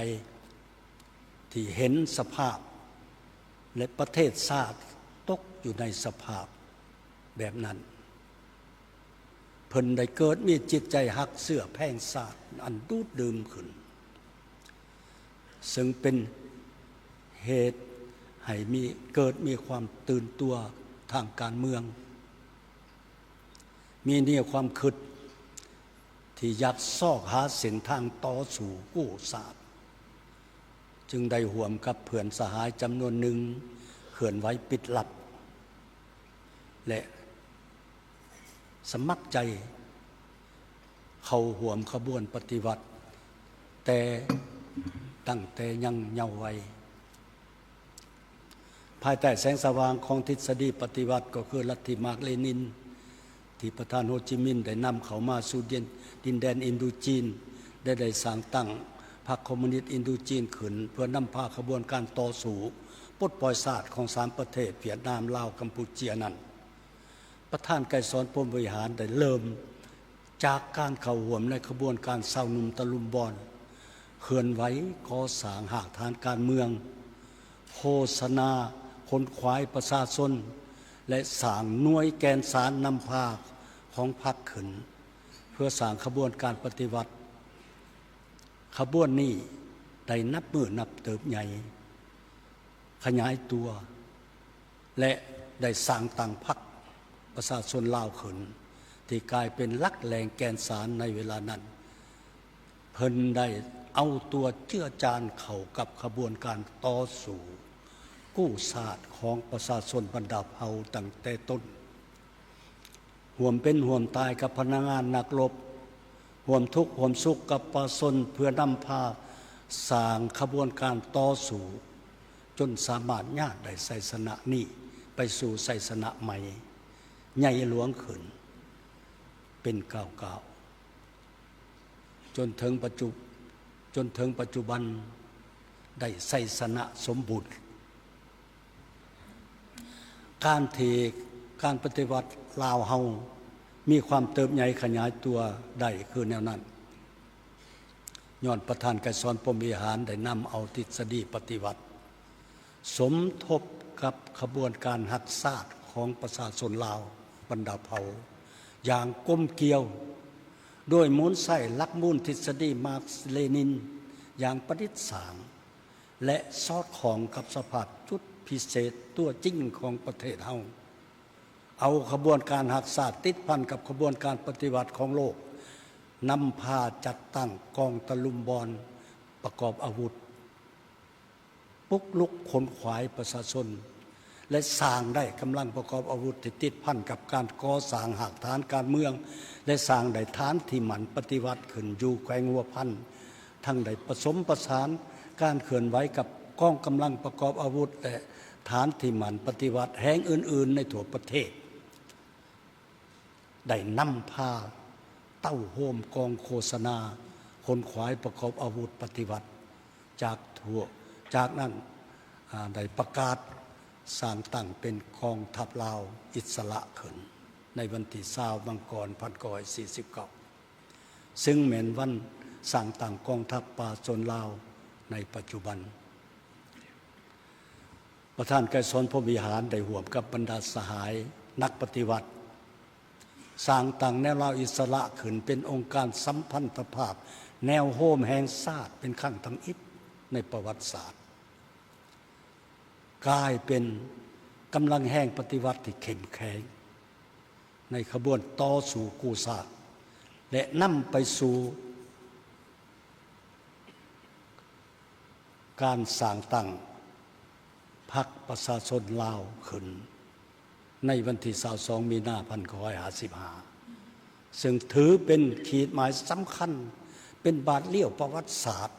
ທີ່ເຫັນສະພາບ ແລະ ປະເທດຊາດຕົກຢູ່ໃນສະພາບແບບນັ້ນ, ເພິ່ນໄດ້ເກີດມີຈິດໃຈຮັກເຊື້ອແພງຊາດອັນດູດດື່ມຂຶ້ນ, ເຊິ່ງເປັນເຫດໃຫ້ມີ, ເກີດມີຄວາມຕື່ນຕົວທາງການເມືອງ, ມີແນວຄວາມຄິດ ທີ່ຢາກຊອກຫາເສັ້ນທາງຕໍ່ສູ້ກູ້ຊາດ, ຈຶ່ງໄດ້ຮ່ວມກັບເພື່ອນສະຫາຍຈຳນວນໜຶ່ງເຄື່ອນໄຫວປິດລັບ ແລະ ສະໝັກໃຈເຂົ້າຮ່ວມຂະບວນປະຕິວັດ ແຕ່ ຕັ້ງແຕ່ຍັງເຍົາໄວ. ພາຍໃຕ້ແສງສະຫວ່າງຂອງທິດສະດີປະຕິວັດ ກໍຄືລັດທິມາກເລນິນ, ທີ່ປະທານໂຮຈິມິນໄດ້ນຳເຂົ້າມາສູ່ດິນ ດິນແດນອິນດູຈີນ ແລະ ໄດ້ສ້າງຕັ້ງພັກຄອມມູນິດອິນດູຈີນຂຶ້ນ ເພື່ອນຳພາຂະບວນການຕໍ່ສູ້ປົດປ່ອຍຊາດຂອງສາມປະເທດ ຫວຽດນາມ, ລາວ, ກຳປູເຈຍນັ້ນ. ປະທານໄກສອນ ພົມວິຫານ ໄດ້ເລີ່ມຈາກການເຂົ້າຮ່ວມໃນຂະບວນການຊາວໜຸ່ມຕະລຸມບອນ ເຄື່ອນໄຫວກໍ່ສ້າງຮາກຖານການເມືອງ, ໂຄສະນາຂົນຂວາຍປະຊາຊົນ ແລະ ສ້າງໜ່ວຍແກ່ນສານນຳພາຂອງພັກຂຶ້ນ ເພື່ອສ້າງຂະບວນການປະຕິວັດ. ຂະບວນນີ້ໄດ້ນັບມື້ນັບເຕີບໃຫຍ່ ຂະຫຍາຍຕົວ ແລະ ໄດ້ສ້າງຕັ້ງພັກປະຊາຊົນລາວຂຶ້ນ ທີ່ກາຍເປັນຫຼັກແຫຼ່ງແກ່ນສານໃນເວລານັ້ນ. ເພິ່ນໄດ້ເອົາຕົວເຈືອຈານເຂົ້າກັບຂະບວນການຕໍ່ສູ້ກູ້ຊາດຂອງປະຊາຊົນບັນດາເຜົ່າຕັ້ງແຕ່ຕົ້ນ, ຮ່ວມເປັນຮ່ວມຕາຍກັບພະນັກງານນັກລົບ, ຮ່ວມທຸກຮ່ວມສຸກກັບປະຊາຊົນ ເພື່ອນຳພາສ້າງຂະບວນການຕໍ່ສູ້ ຈົນສາມາດຍາດໄດ້ໄຊຊະນະນີ້ໄປສູ່ໄຊຊະນະໃໝ່ ໃຫຍ່ຫຼວງຂຶ້ນເປັນກ້າວໆ ຈົນເຖິງປັດຈຸ ຈົນເຖິງປັດຈຸບັນໄດ້ໄຊຊະນະສົມບູນ. ການທີ່ການປະຕິວັດລາວເຮົາມີຄວາມເຕີບໃຫຍ່ຂະຫຍາຍຕົວໄດ້ຄືແນວນັ້ນ ຍ້ອນປະທານໄກສອນ ພົມວິຫານ ໄດ້ນຳເອົາທິດສະດີປະຕິວັດ ສົມທົບກັບຂະບວນການຮັກຊາດຂອງປະຊາຊົນລາວບັນດາເຜົ່າຢ່າງກົມກຽວ, ໂດຍໝູນໃຊ້ຫຼັກມູນທິດສະດີມາກເລນິນຢ່າງປະດິດສ້າງ ແລະ ສອດຄ່ອງກັບສະພາບຈຸດພິເສດຕົວຈິງຂອງປະເທດເຮົາ. ເອົາຂະບວນການຮັກຊາດຕິດພັນກັບຂະບວນການປະຕິວັດຂອງໂລກ, ນຳພາຈັດຕັ້ງກອງຕະລຸມບອນປະກອບອາວຸດ, ປຸກລຸກຂົນຂວາຍປະຊາຊົນ ແລະ ສ້າງໄດ້ກຳລັງປະກອບອາວຸດທີ່ຕິດພັນກັບການກໍ່ສ້າງຮາກຖານການເມືອງ ແລະ ສ້າງໄດ້ຖານທີ່ໝັ້ນປະຕິວັດຂຶ້ນຢູ່ແຂວງຫົວພັນ, ທັງໄດ້ປະສົມປະສານການເຄື່ອນໄຫວກັບກອງກຳລັງປະກອບອາວຸດ ແລະ ຖານທີ່ໝັ້ນປະຕິວັດແຫ່ງອື່ນໆໃນທົ່ວປະເທດ. ໄດ້ນຳພາເຕົ້າໂຮມກອງໂຄສະນາຂົນຂວາຍປະກອບອາວຸດປະຕິວັດຈາກທົ່ວ, ຈາກນັ້ນ, ອາ, ໄດ້ປະກາດສ້າງຕັ້ງເປັນກອງທັບລາວອິດສະຫຼະຂຶ້ນໃນວັນທີຊາວ ມັງກອນ ພັນເກົ້າຮ້ອຍສີ່ສິບເກົ້າ ຊຶ່ງແມ່ນວັນສ້າງຕັ້ງກອງທັບປະຊາຊົນລາວໃນປັດຈຸບັນ. ປະທານໄກສອນ ພົມວິຫານ ໄດ້ຮ່ວມກັບບັນດາສະຫາຍນັກປະຕິວັດ ສ້າງຕັ້ງແນວລາວອິດສະຫຼະຂຶ້ນເປັນອົງການສຳພັນທະພາບແນວໂຮມແຫ່ງຊາດເປັນຄັ້ງທຳອິດໃນປະຫວັດສາດ, ກາຍເປັນກຳລັງແຮງປະຕິວັດທີ່ເຂັ້ມແຂງໃນຂະບວນຕໍ່ສູ້ກູ້ຊາດ ແລະ ນຳໄປສູ່ ການສ້າງຕັ້ງພັກປະຊາຊົນລາວຂຶ້ນໃນວັນທີຊາວສອງ ມີນາ ພັນເກົ້າຮ້ອຍຫ້າສິບຫ້າ ເຊິ່ງຖືເປັນຂີດໝາຍສຳຄັນ, ເປັນບາດລ້ຽວປະຫວັດສາດ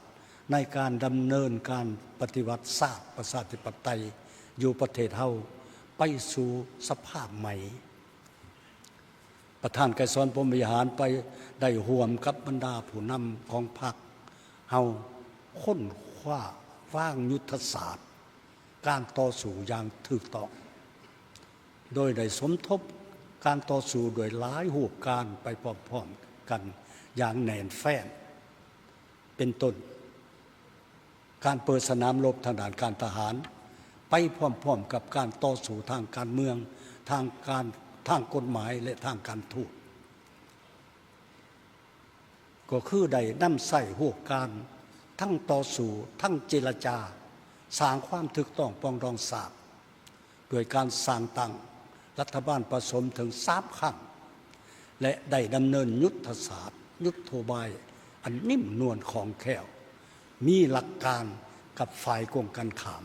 ໃນການດຳເນີນການປະຕິວັດຊາດປະຊາທິປະໄຕຢູ່ປະເທດເຮົາໄປສູ່ສະພາບໃໝ່. ປະທານໄກສອນ ພົມວິຫານ ໄປໄດ້ຮ່ວມກັບບັນດາຜູ້ນຳຂອງພັກເຮົາຄົ້ນຄວ້າວາງຍຸດທະສາດການຕໍ່ສູ້ຢ່າງຖືກຕ້ອງ, ໂດຍໄດ້ສົມທົບການຕໍ່ສູ້ດ້ວຍຫຼາຍຮູບການໄປພ້ອມໆກັນຢ່າງແໜ້ນແຟ້ນ. ເປັນຕົ້ນ, ການເປີດສະໜາມລົບທາງດ້ານການທະຫານ ໄປພ້ອມໆກັບການຕໍ່ສູ້ທາງການເມືອງ, ທາງການ, ທາງກົດໝາຍ ແລະ ທາງການທູດ, ກໍຄືໄດ້ນຳໃຊ້ຮູບການທັງຕໍ່ສູ້, ທັງເຈລະຈາ, ສ້າງຄວາມຖືກຕ້ອງປອງດອງຊາດ ດ້ວຍການສ້າງຕັ້ງລັດຖະບານປະສົມເຖິງສາມຄັ້ງ ແລະ ໄດ້ດຳເນີນຍຸດທະສາດ, ຍຸດໂທບາຍອັນນິ້ມນວນຄ່ອງແຄ້ວ, ມີຫຼັກການກັບຝ່າຍກົງກັນຂ້າມ,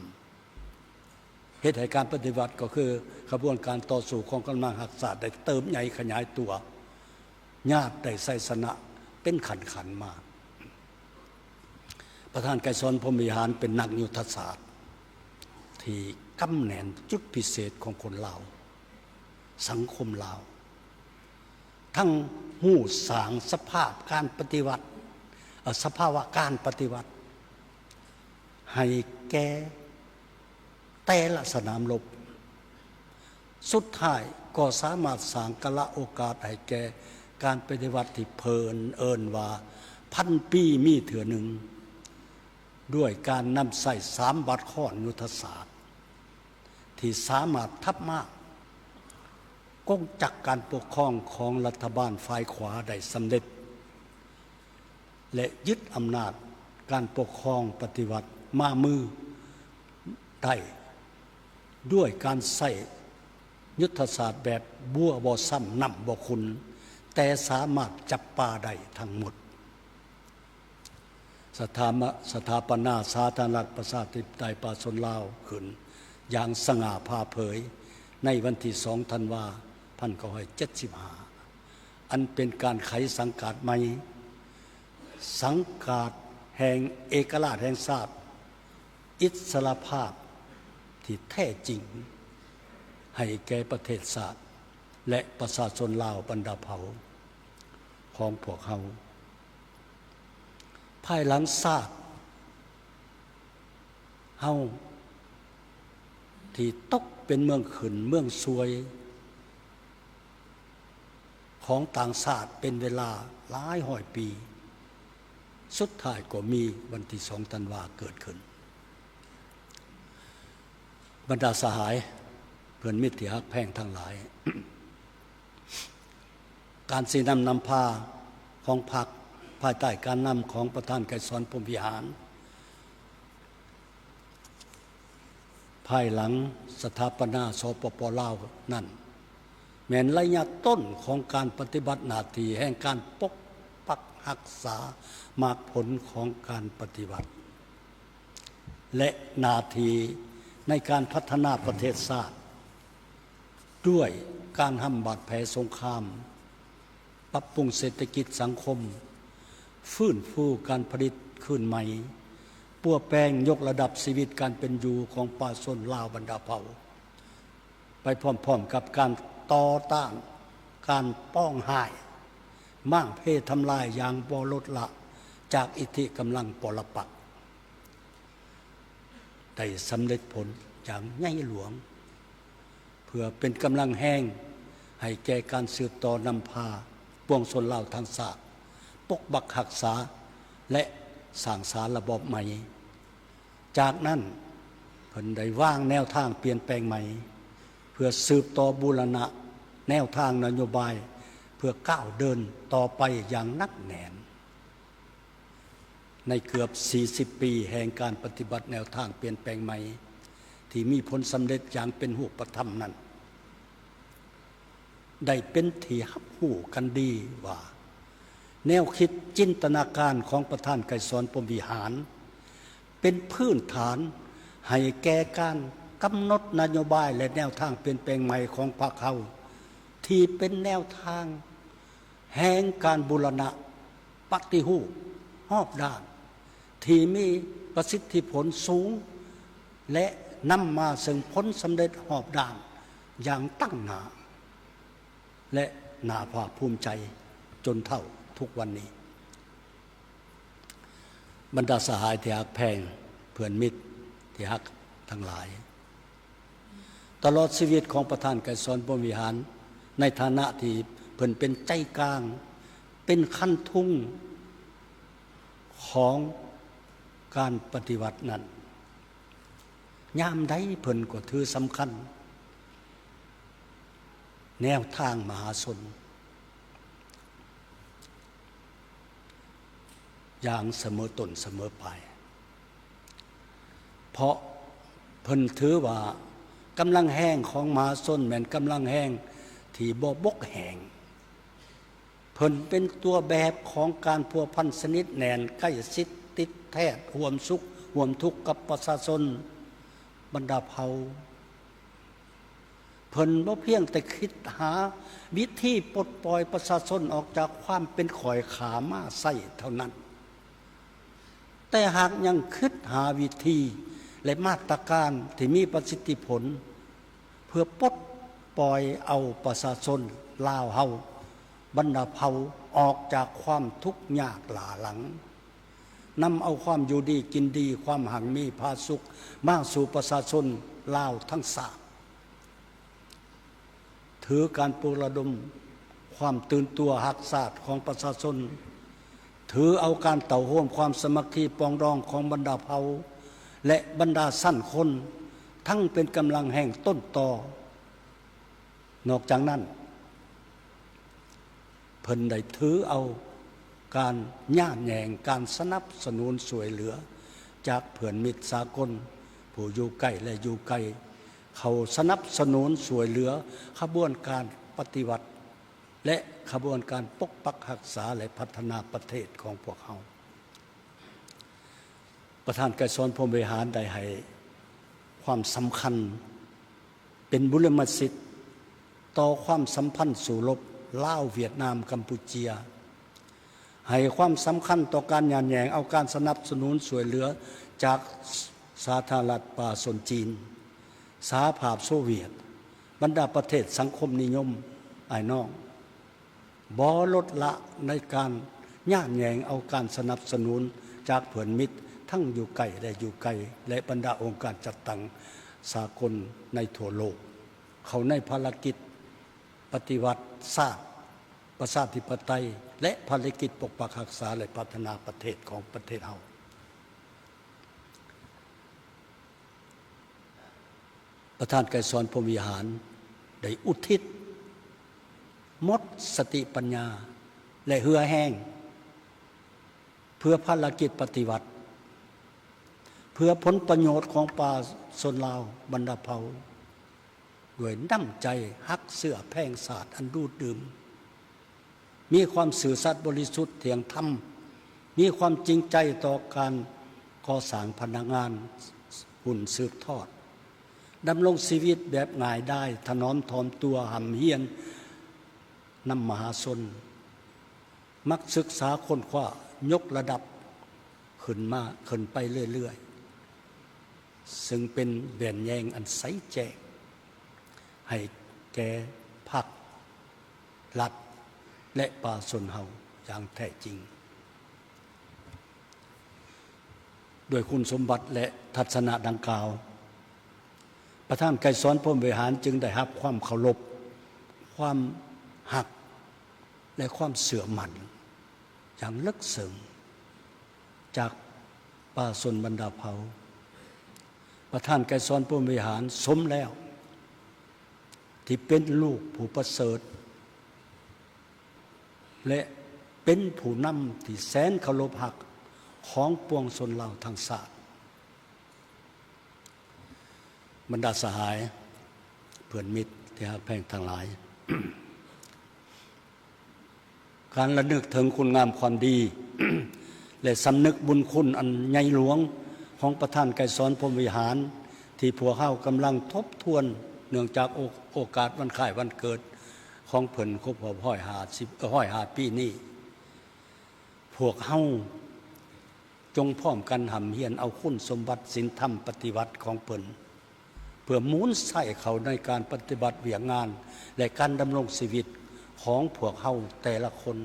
ເຮັດໃຫ້ການປະຕິວັດ ກໍຄືຂະບວນການຕໍ່ສູ້ຂອງກຳລັງຮັກຊາດ ໄດ້ເຕີບໃຫຍ່ຂະຫຍາຍຕົວ, ຍາດໄດ້ໄຊຊະນະເປັນຂັ້ນໆມາ. ປະທານໄກສອນ ພົມວິຫານ ເປັນນັກຍຸດທະສາດທີ່ກຳແໜ້ນຈຸດພິເສດຂອງຄົນລາວ, ສັງຄົມລາວ, ທັງຮູ້ສ້າງສະພາບການປະຕິວັດ ເອີ ສະພາວະການປະຕິວັດ ໃຫ້ແກ່ແຕ່ລະສະໜາມລົບ. ສຸດທ້າຍກໍສາມາດສ້າງກາລະໂອກາດໃຫ້ແກ່ການປະຕິວັດທີ່ເພິ່ນເອີ້ນວ່າພັນປີມີເທື່ອໜຶ່ງ ດ້ວຍການນຳໃຊ້ສາມບາດຄ້ອນຍຸດທະສາດ ທີ່ສາມາດທັບມ້າງກົງຈັກການປົກຄອງຂອງລັດຖະບານຝ່າຍຂວາໄດ້ສຳເລັດ ແລະ ຍຶດອຳນາດການປົກຄອງປະຕິວັດມາມືໄດ້ ດ້ວຍການໃຊ້ຍຸດທະສາດແບບບົວບໍ່ຊ້ຳນ້ຳບໍ່ຂຸ່ນ, ແຕ່ສາມາດຈັບປາໄດ້ທັງໝົດ. ສະຖາມະ ສະຖາປະນາສາທາລະນະລັດປະຊາທິປະໄຕປະຊາຊົນລາວຂຶ້ນຢ່າງສະຫງ່າຜ່າເຜີຍໃນວັນທີສອງ ທັນວາ ພັນເກົ້າຮ້ອຍເຈັດສິບຫ້າ ອັນເປັນການໄຂສັງກາດໃໝ່, ສັງກາດແຫ່ງເອກະລາດແຫ່ງຊາດ, ອິດສະຫຼະພາບທີ່ແທ້ຈິງໃຫ້ແກ່ປະເທດຊາດ ແລະ ປະຊາຊົນລາວບັນດາເຜົ່າຂອງພວກເຮົາ. ພາຍຫຼັງຊາດເຮົາທີ່ຕົກເປັນເມືອງຂຶ້ນເມືອງຊວຍຂອງຕ່າງຊາດເປັນເວລາຫຼາຍຮ້ອຍປີ, ສຸດທ້າຍກໍມີວັນທີສອງ ທັນວາເກີດຂຶ້ນ. ບັນດາສະຫາຍເພື່ອນມິດທີ່ຮັກແພງທັງຫຼາຍ, ການຊີ້ນຳນຳພາຂອງພັກ ພາຍໃຕ້ການນຳຂອງປະທານໄກສອນ ພົມວິຫານ ພາຍຫຼັງສະຖາປະນາ ສປປ ລາວ ນັ້ນ ແມ່ນໄລຍະຕົ້ນຂອງການປະຕິບັດໜ້າທີ່ແຫ່ງການປົກປັກຮັກສາໝາກຜົນຂອງການປະຕິວັດ ແລະ ໜ້າທີ່ໃນການພັດທະນາປະເທດຊາດ ດ້ວຍການຫ້ຳບາດແຜສົງຄາມ, ປັບປຸງເສດຖະກິດສັງຄົມ, ຟື້ນຟູການຜະລິດຄືນໃໝ່, ປົວແປງຍົກລະດັບຊີວິດການເປັນຢູ່ຂອງປະຊາຊົນລາວບັນດາເຜົ່າ, ໄປພ້ອມໆກັບການຕໍ່ຕ້ານການປອງຮ້າຍ, ມ້າງເພທຳລາຍຢ່າງບໍ່ລົດລະຈາກອິດທິກຳລັງປໍລະປັກ ໄດ້ສຳເລັດຜົນຢ່າງໃຫຍ່ຫຼວງ ເພື່ອເປັນກຳລັງແຮງໃຫ້ແກ່ການສືບຕໍ່ນຳພາປວງຊົນລາວທັງຊາດ ປົກປັກຮັກສາ ແລະ ສ້າງສາລະບອບໃໝ່. ຈາກນັ້ນ ເພິ່ນໄດ້ວາງແນວທາງປ່ຽນແປງໃໝ່ ເພື່ອສືບຕໍ່ບູລະນະແນວທາງນະໂຍບາຍ ເພື່ອກ້າວເດີນຕໍ່ໄປຢ່າງໜັກແໜ້ນ. ໃນເກືອບສີ່ສິບປີແຫ່ງການປະຕິບັດແນວທາງປ່ຽນແປງໃໝ່ ທີ່ມີຜົນສຳເລັດຢ່າງເປັນຮູບປະທຳນັ້ນ, ໄດ້ເປັນທີ່ຮັບຮູ້ກັນດີວ່າ ແນວຄິດຈິນຕະນາການຂອງປະທານໄກສອນ ພົມວິຫານ ເປັນພື້ນຖານໃຫ້ແກ່ການກຳນົດນະໂຍບາຍ ແລະ ແນວທາງປ່ຽນແປງໃໝ່ຂອງພັກເຮົາ ທີ່ເປັນແນວທາງ ແຫ່ງການບູລະນະປະຕິຮູບຮອບດ້ານ ທີ່ມີປະສິດທິຜົນສູງ ແລະ ນຳມາເຊິ່ງຜົນສຳເລັດຮອບດ້ານຢ່າງຕັ້ງໜ້າ ແລະ ໜ້າພາກພູມໃຈຈົນເທົ່າທຸກວັນນີ້. ບັນດາສະຫາຍທີ່ຮັກແພງ, ເພື່ອນມິດທີ່ຮັກທັງຫຼາຍ, ຕະຫຼອດຊີວິດຂອງປະທານໄກສອນ ພົມວິຫານ ໃນຖານະທີ່ເພິ່ນເປັນໃຈກາງ, ເປັນຄັນທຸງຂອງການປະຕິວັດນັ້ນ, ຍາມໃດເພິ່ນກໍຖືສຳຄັນແນວທາງມະຫາຊົນ ຢ່າງສະເໝີຕົ້ນສະເໝີປາຍ, ເພາະເພິ່ນຖືວ່າກຳລັງແຮງຂອງມະຫາຊົນແມ່ນກຳລັງແຮງທີ່ບໍ່ບົກແຫ້ງ. ເພິ່ນເປັນຕົວແບບຂອງການພົວພັນສະໜິດແໜ້ນ, ໃກ້ຊິດຕິດແທດ, ຮ່ວມສຸກຮ່ວມທຸກກັບປະຊາຊົນບັນດາເຜົ່າ. ເພິ່ນບໍ່ພຽງແຕ່ຄິດຫາວິທີປົດປ່ອຍປະຊາຊົນອອກຈາກຄວາມເປັນຂ້ອຍຂ້າມ້າໄຊເທົ່ານັ້ນ, ແຕ່ຫາກຍັງຄິດຫາວິທີ ແລະ ມາດຕະການທີ່ມີປະສິດທິຜົນ ເພື່ອປົດປ່ອຍເອົາປະຊາຊົນລາວເຮົາ ບັນດາເຜົ່າອອກຈາກຄວາມທຸກຍາກຫຼ້າຫຼັງ, ນຳເອົາຄວາມຢູ່ດີກິນດີ, ຄວາມຮັ່ງມີຜາສຸກມາສູ່ປະຊາຊົນລາວທັງຊາດ. ຖືການປຸກລະດົມຄວາມຕື່ນຕົວຮັກຊາດຂອງປະຊາຊົນ, ຖືເອົາການເຕົ້າໂຮມຄວາມສາມັກຄີປອງດອງຂອງບັນດາເຜົ່າ ແລະ ບັນດາຊັ້ນຄົນ, ທັງເປັນກຳລັງແຮງຕົ້ນຕໍ. ນອກຈາກນັ້ນ, ເພິ່ນໄດ້ຖືເອົາການຍາດແຍ່ງການສະໜັບສະໜູນຊ່ວຍເຫຼືອຈາກເພື່ອນມິດສາກົນຜູ້ຢູ່ໃກ້ ແລະ ຢູ່ໄກ ເຂົ້າສະໜັບສະໜູນຊ່ວຍເຫຼືອຂະບວນການປະຕິວັດ ແລະ ຂະບວນການປົກປັກຮັກສາ ແລະ ພັດທະນາປະເທດຂອງພວກເຮົາ. ປະທານໄກສອນ ພົມວິຫານ ໄດ້ໃຫ້ຄວາມສຳຄັນເປັນບຸລິມະສິດຕໍ່ຄວາມສຳພັນສູ້ລົບລາວ-ຫວຽດນາມ-ກຳປູເຈຍ, ໃຫ້ຄວາມສຳຄັນຕໍ່ການຍາດແຍ່ງເອົາການສະໜັບສະໜູນຊ່ວຍເຫຼືອຈາກສາທາລະນະລັດປະຊາຊົນຈີນ, ສະຫະພາບໂຊວຽດ, ບັນດາປະເທດສັງຄົມນິຍົມອ້າຍນ້ອງ. ບໍ່ລົດລະໃນການຍາດແຍ່ງເອົາການສະໜັບສະໜູນຈາກເພື່ອນມິດທັງຢູ່ໃກ້ ແລະ ຢູ່ໄກ ແລະ ບັນດາອົງການຈັດຕັ້ງສາກົນໃນທົ່ວໂລກ ເຂົ້າໃນພາລະກິດປະຕິວັດຊາດ, ປະຊາທິປະໄຕ ແລະ ພາລະກິດປົກປັກຮັກສາ ແລະ ພັດທະນາປະເທດຂອງປະເທດເຮົາ. ປະທານໄກສອນ ພົມວິຫານ ໄດ້ອຸທິດໝົດສະຕິປັນຍາ ແລະ ເຫື່ອແຮງ ເພື່ອພາລະກິດປະຕິວັດ, ເພື່ອຜົນປະໂຫຍດຂອງປະຊາຊົນລາວບັນດາເຜົ່າ, ດ້ວຍນ້ຳໃຈຮັກເຊື້ອແພງຊາດອັນດູດດື່ມ. ມີຄວາມຊື່ສັດບໍລິສຸດທ່ຽງທຳ, ມີຄວາມຈິງໃຈຕໍ່ການກໍ່ສ້າງພະນັກງານຮຸ່ນສືບທອດ, ດຳລົງຊີວິດແບບງ່າຍດາຍ, ຖະໜອມຖ່ອມຕົວ, ຮ່ຳຮຽນນຳມະຫາຊົນ, ມັກສຶກສາຄົ້ນຄວ້າ, ຍົກລະດັບຂຶ້ນມາ, ຂຶ້ນໄປເລື້ອຍໆ. ເຊິ່ງເປັນແວ່ນແຍງອັນໃສແຈ້ງໃຫ້ແກ່ພັກ, ລັດ ແລະ ປະຊາຊົນເຮົາຢ່າງແທ້ຈິງ. ດ້ວຍຄຸນສົມບັດ ແລະ ທັດສະນະດັ່ງກ່າວ, ປະທານໄກສອນ ພົມວິຫານ ຈຶ່ງໄດ້ຮັບຄວາມເຄົາລົບ, ຄວາມຮັກ ແລະ ຄວາມເຊື່ອໝັ້ນຢ່າງເລິກເຊິ່ງຈາກປະຊາຊົນບັນດາເຜົ່າ. ປະທານໄກສອນ ພົມວິຫານ ສົມແລ້ວທີ່ເປັນລູກຜູ້ປະເສີດ ແລະ ເປັນຜູ້ນຳທີ່ແສນເຄົາລົບຮັກຂອງປວງຊົນລາວທັງຊາດ. ບັນດາສະຫາຍ, ເພື່ອນມິດທີ່ຮັກແພງທັງຫຼາຍ, ການລະນຶກເຖິງຄຸນງາມຄວາມດີ ແລະ ສຳນຶກບຸນຄຸນອັນໃຫຍ່ຫຼວງຂອງປະທານໄກສອນ ພົມວິຫານ ທີ່ພວກເຮົາກຳລັງທົບທວນ ເນື່ອງຈາກໂອ ໂອກາດວັນຄ້າຍວັນເກີດຂອງເພິ່ນຄົບຮອບຮ້ອຍຫ້າສິບ ເອີ ຮ້ອຍຫ້າປີນີ້, ພວກເຮົາ ຈົ່ງພ້ອມກັນຮ່ຳຮຽນເອົາຄຸນສົມບັດສິນທຳປະຕິວັດຂອງເພິ່ນ ເພື່ອໝູນໃຊ້ເຂົ້າໃນການປະຕິບັດວຽກງານ ແລະ ການດຳລົງຊີວິດຂອງພວກເຮົາແຕ່ລະຄົນ.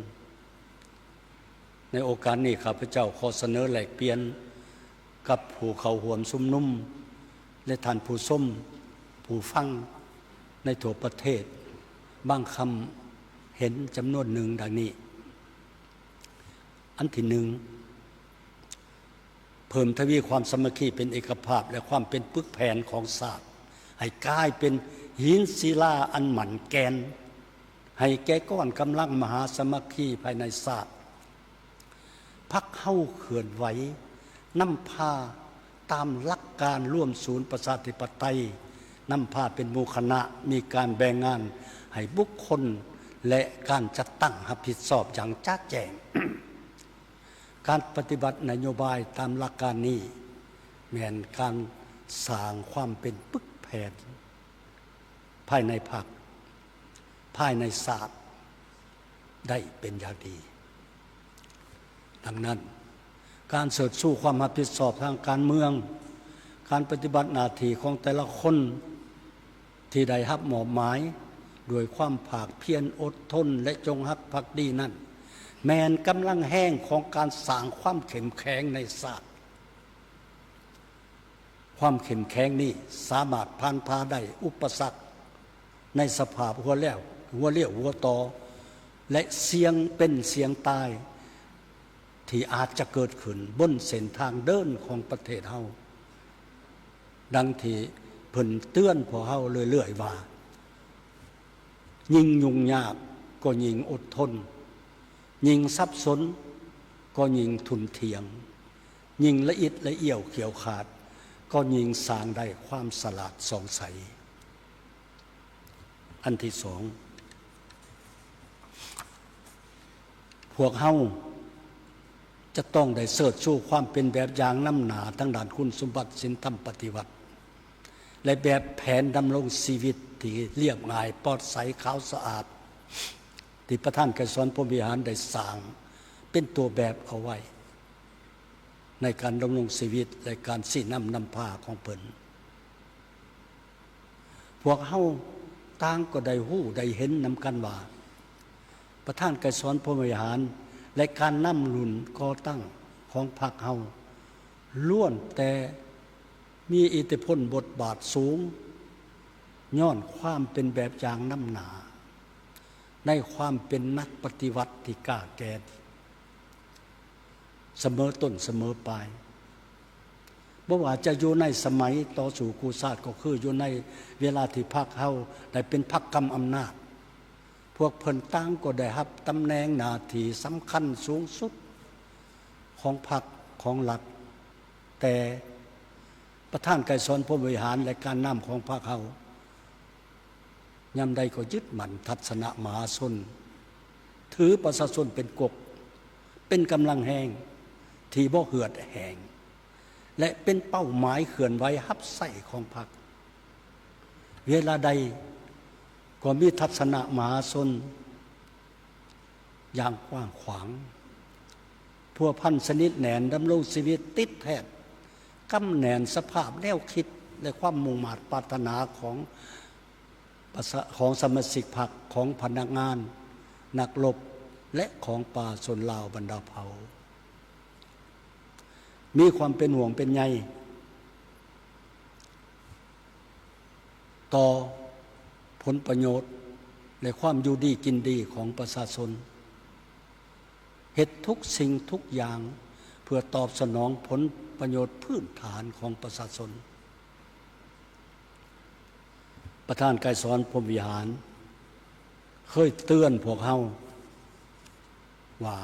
ໃນໂອກາດນີ້, ຂ້າພະເຈົ້າຂໍສະເໜີແລກປ່ຽນກັບຜູ້ເຂົ້າຮ່ວມຊຸມນຸມ ແລະ ທ່ານຜູ້ຊົມ, ຜູ້ຟັງໃນທົ່ວປະເທດ ບາງຄຳເຫັນຈຳນວນໜຶ່ງ ດັ່ງນີ້. ອັນທີໜຶ່ງ, ເພີ່ມທະວີຄວາມສາມັກຄີເປັນເອກະພາບ ແລະ ຄວາມເປັນປຶກແຜ່ນຂອງຊາດ ໃຫ້ກາຍເປັນຫີນສິລາອັນໝັ້ນແກ່ນ ໃຫ້ແກ່ກ້ອນກຳລັງມະຫາສາມັກຄີພາຍໃນຊາດ. ພັກເຮົາເຄື່ອນໄຫວ ນຳພາຕາມຫຼັກການລວມສູນປະຊາທິປະໄຕ, ນຳພາເປັນໝູ່ຄະນະ, ມີການແບ່ງງານໃຫ້ບຸກຄົນ ແລະ ການຈັດຕັ້ງຮັບຜິດຊອບຢ່າງຈະແຈ້ງ. ການປະຕິບັດນະໂຍບາຍຕາມຫຼັກການນີ້ ແມ່ນການສ້າງຄວາມເປັນປຶກແຜ່ນພາຍໃນພັກ, ພາຍໃນຊາດ ໄດ້ເປັນຢ່າງດີ. ດັ່ງນັ້ນ, ການເຊີດຊູຄວາມຮັບຜິດຊອບທາງການເມືອງ, ການປະຕິບັດໜ້າທີ່ຂອງແຕ່ລະຄົນທີ່ໄດ້ຮັບມອບໝາຍ ດ້ວຍຄວາມພາກພຽນ ອົດທົນ ແລະ ຈົງຮັກພັກດີນັ້ນ ແມ່ນກຳລັງແຮງຂອງການສ້າງຄວາມເຂັ້ມແຂງໃນຊາດ. ຄວາມເຂັ້ມແຂງນີ້ສາມາດຜ່ານຜ່າໄດ້ອຸປະສັກໃນສະພາບຫົວແລ້ວ ຫົວລ້ຽວຫົວຕໍ່ ແລະ ສ່ຽງເປັນສ່ຽງຕາຍ ທີ່ອາດຈະເກີດຂຶ້ນບົນເສັ້ນທາງເດີນຂອງປະເທດເຮົາ, ດັ່ງທີ່ເພິ່ນເຕືອນພວກເຮົາເລື້ອຍໆວ່າ, ຍິ່ງຫຍຸ້ງຍາກກໍຍິ່ງອົດທົນ, ຍິ່ງສັບສົນກໍຍິ່ງທຸ່ນທ່ຽງ, ຍິ່ງລະອິດລະອ້ຽວຂ້ຽວຂາດກໍຍິ່ງສ້າງໄດ້ຄວາມສະຫຼາດສ່ອງໃສ. ອັນທີສອງ, ພວກເຮົາຈະຕ້ອງໄດ້ເຊີດຊູຄວາມເປັນແບບຢ່າງນຳໜ້າທາງດ້ານຄຸນສົມບັດສິນທຳປະຕິວັດ ແລະ ແບບແຜນດຳລົງຊີວິດທີ່ລຽບງ່າຍ, ປອດໃສ, ຂາວສະອາດ ທີ່ປະທານໄກສອນ ພົມວິຫານ ໄດ້ສ້າງເປັນຕົວແບບເອົາໄວ້ ໃນການດຳລົງຊີວິດ ແລະ ການຊີ້ນຳນຳພາຂອງເພິ່ນ. ພວກເຮົາຕ່າງກໍໄດ້ຮູ້ໄດ້ເຫັນນຳກັນວ່າ ປະທານໄກສອນ ພົມວິຫານ ແລະ ການນຳລຸ້ນກໍ່ຕັ້ງຂອງພັກເຮົາ ລ້ວນແຕ່ມີອິດທິພົນບົດບາດສູງ ຍ້ອນຄວາມເປັນແບບຢ່າງນຳໜ້າ ໃນຄວາມເປັນນັກປະຕິວັດທີ່ກ້າແກ່ ສະເໝີຕົ້ນສະເໝີປາຍ. ບໍ່ວ່າຈະຢູ່ໃນສະໄໝຕໍ່ສູ້ກູ້ຊາດ ກໍຄືຢູ່ໃນເວລາທີ່ພັກເຮົາໄດ້ເປັນພັກກຳອຳນາດ, ພວກເພິ່ນຕ່າງກໍໄດ້ຮັບຕຳແໜ່ງໜ້າທີ່ສຳຄັນສູງສຸດຂອງພັກຂອງລັດ, ແຕ່ປະທານໄກສອນ ພົມວິຫານ ແລະ ການນຳຂອງພັກເຮົາ ຍາມໃດກໍຍຶດໝັ້ນທັດສະນະມະຫາຊົນ, ຖືປະຊາຊົນເປັນກົກ, ເປັນກຳລັງແຮງທີ່ບໍ່ເຫືອດແຫ້ງ ແລະ ເປັນເປົ້າໝາຍເຄື່ອນໄຫວຮັບໃຊ້ຂອງພັກ. ເວລາໃດກໍມີທັດສະນະມະຫາຊົນ ຢ່າງກວ້າງຂວາງ, ພົວພັນສະໜິດແໜ້ນ, ດຳລົງຊີວິດຕິດແທດ, ກຳແໜ້ນສະພາບແນວຄິດ ແລະ ຄວາມມຸ່ງມາດປາດຖະໜາຂອງປະຊາ, ຂອງສະມາຊິກພັກ, ຂອງພະນັກງານ, ນັກລົບ ແລະ ຂອງປະຊາຊົນລາວບັນດາເຜົ່າ. ມີຄວາມເປັນຫ່ວງເປັນໃຍ ຕໍ່ຜົນປະໂຫຍດ ແລະ ຄວາມຢູ່ດີກິນດີຂອງປະຊາຊົນ, ເຮັດທຸກສິ່ງທຸກຢ່າງເພື່ອຕອບສະໜອງຜົນປະໂຫຍດພື້ນຖານຂອງປະຊາຊົນ. ປະທານໄກສອນ ພົມວິຫານ ເຄີຍເຕືອນພວກເຮົາວ່າ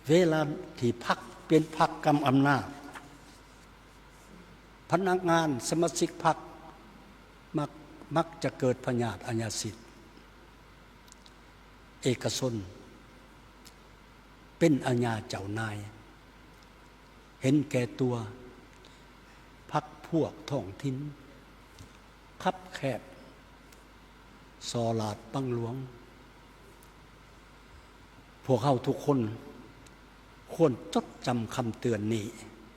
ເວລາທີ່ພັກເປັນພັກກຳອຳນາດ, ພະນັກງານສະມາຊິກພັກມັກ, ມັກຈະເກີດພະຍາດອາຍາສິດ, ເອກະຊົນເປັນອາຍາເຈົ້ານາຍ, ເຫັນແກ່ຕົວ, ພັກພວກທ້ອງຖິ່ນ, ຄັບແຄບ, ສໍ້ລາດບັງຫຼວງ. ພວກເຮົາທຸກຄົນຄວນຈົດຈຳຄຳເຕືອນນີ້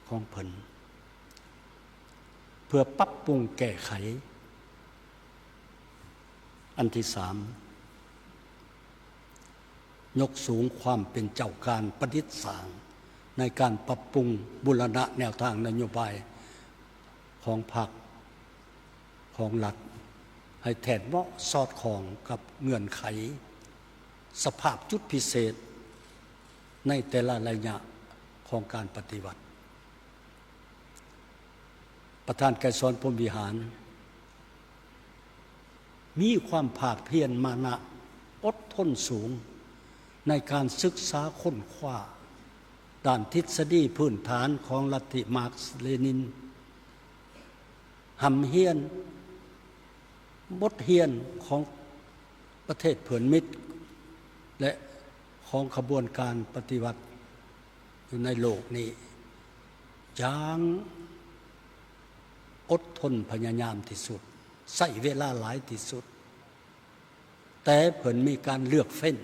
ຂອງເພິ່ນ ເພື່ອປັບປຸງແກ້ໄຂ. ອັນທີສາມ, ຍົກສູງຄວາມເປັນເຈົ້າການປະດິດສ້າງໃນການປັບປຸງບູລະນະແນວທາງນະໂຍບາຍຂອງພັກ, ຂອງລັດ ໃຫ້ແທດເໝາະສອດຄ່ອງກັບເງື່ອນໄຂສະພາບຈຸດພິເສດໃນແຕ່ລະໄລຍະຂອງການປະຕິວັດ. ປະທານໄກສອນ ພົມວິຫານ ມີຄວາມພາກພຽນມານະອົດທົນສູງໃນການສຶກສາຄົ້ນຄວ້າດ້ານທິດສະດີພື້ນຖານຂອງລັດທິມາກສ-ເລນິນ, ຮ່ຳຮຽນບົດຮຽນຂອງປະເທດເພື່ອນມິດ ແລະ ຂອງຂະບວນການປະຕິວັດ ຢູ່ໃນໂລກນີ້ຢ່າງອົດທົນພະຍາຍາມທີ່ສຸດ, ໃຊ້ເວລາຫຼາຍທີ່ສຸດ, ແຕ່ເພິ່ນມີການເລືອກເຟ້ນ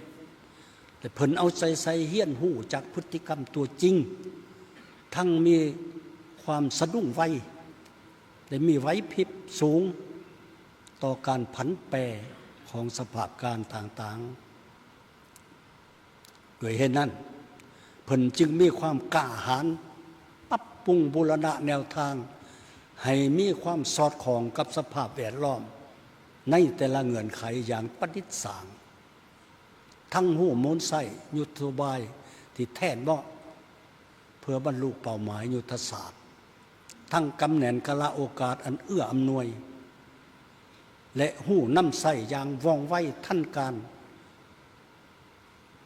ແລະ ເພິ່ນເອົາໃຈໃສ່ຮຽນຮູ້ຈາກພຶດຕິກຳຕົວຈິງ, ທັງມີຄວາມສະດຸ້ງໄວ ແລະ ມີໄຫວພິບສູງ ຕໍ່ການຜັນແປຂອງສະພາບການຕ່າງໆ. ດ້ວຍເຫດນັ້ນ, ເພິ່ນຈຶ່ງມີຄວາມກ້າຫານປັບປຸງບູລະນະແນວທາງໃຫ້ມີຄວາມສອດຄ່ອງກັບສະພາບແວດລ້ອມໃນແຕ່ລະເງື່ອນໄຂຢ່າງປະດິດສ້າງ, ທັງຮູ້ມູນໃຊ້ຍຸດໂທບາຍທີ່ແທດເໝາະ ເພື່ອບັນລຸເປົ້າໝາຍຍຸດທະສາດ, ທັງກຳແໜ້ນກາລະໂອກາດອັນເອື້ອອຳນວຍ ແລະ ຮູ້ນຳໃຊ້ຢ່າງວ່ອງໄວທັນການ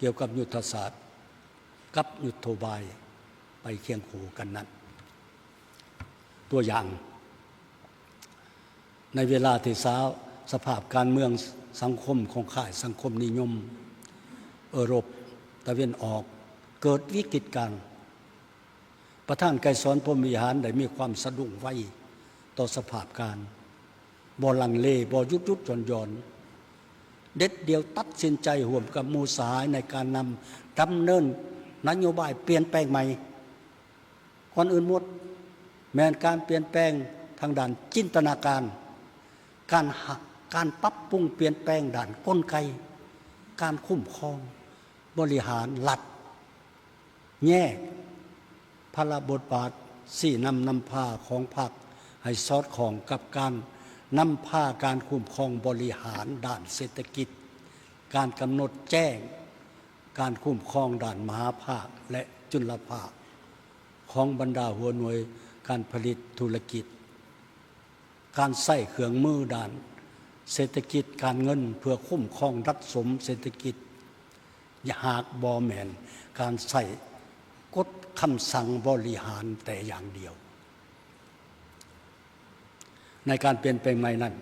ກ່ຽວກັບຍຸດທະສາດກັບຍຸດໂທບາຍໄປຄຽງຄູ່ກັນນັ້ນ. ຕົວຢ່າງ, ໃນເວລາທີ່ສາ ສະພາບການເມືອງສັງຄົມຂອງຄ້າຍສັງຄົມນິຍົມເອີຣົບຕາເວັນອອກເກີດວິກິດການ, ປະທານໄກສອນ ພົມວິຫານ ໄດ້ມີຄວາມສະດຸ້ງໄວຕໍ່ສະພາບການ, ບໍ່ລັງເລ, ບໍ່ຢຸດໆຢ່ອນໆ, ເດັດດ່ຽວຕັດສິນໃຈຮ່ວມກັບໝູ່ສະຫາຍໃນການນຳດຳເນີນນະໂຍບາຍປ່ຽນແປງໃໝ່. ກ່ອນອື່ນໝົດ ແມ່ນການປ່ຽນແປງທາງດ້ານຈິນຕະນາການ, ການຫາ ການປັບປຸງປ່ຽນແປງດ້ານກົນໄກການຄຸ້ມຄອງບໍລິຫານລັດ, ແຍກພາລະບົດບາດຊີ້ນຳນຳພາຂອງພັກໃຫ້ສອດຄ່ອງກັບການນຳພາການຄຸ້ມຄອງບໍລິຫານດ້ານເສດຖະກິດ, ການກຳນົດແຈ້ງການຄຸ້ມຄອງດ້ານມະຫາພາກ ແລະ ຈຸນລະພາກ ຂອງບັນດາຫົວໜ່ວຍການຜະລິດທຸລະກິດ, ການໃຊ້ເຄື່ອງມືດ້ານເສດຖະກິດການເງິນເພື່ອຄຸ້ມຄອງດັດສົມເສດຖະກິດ, ຫາກບໍ່ແມ່ນການໃຊ້ກົດຄຳສັ່ງບໍລິຫານແຕ່ຢ່າງດຽວ. ໃນການປ່ຽນແປງໃໝ່ນັ້ນ,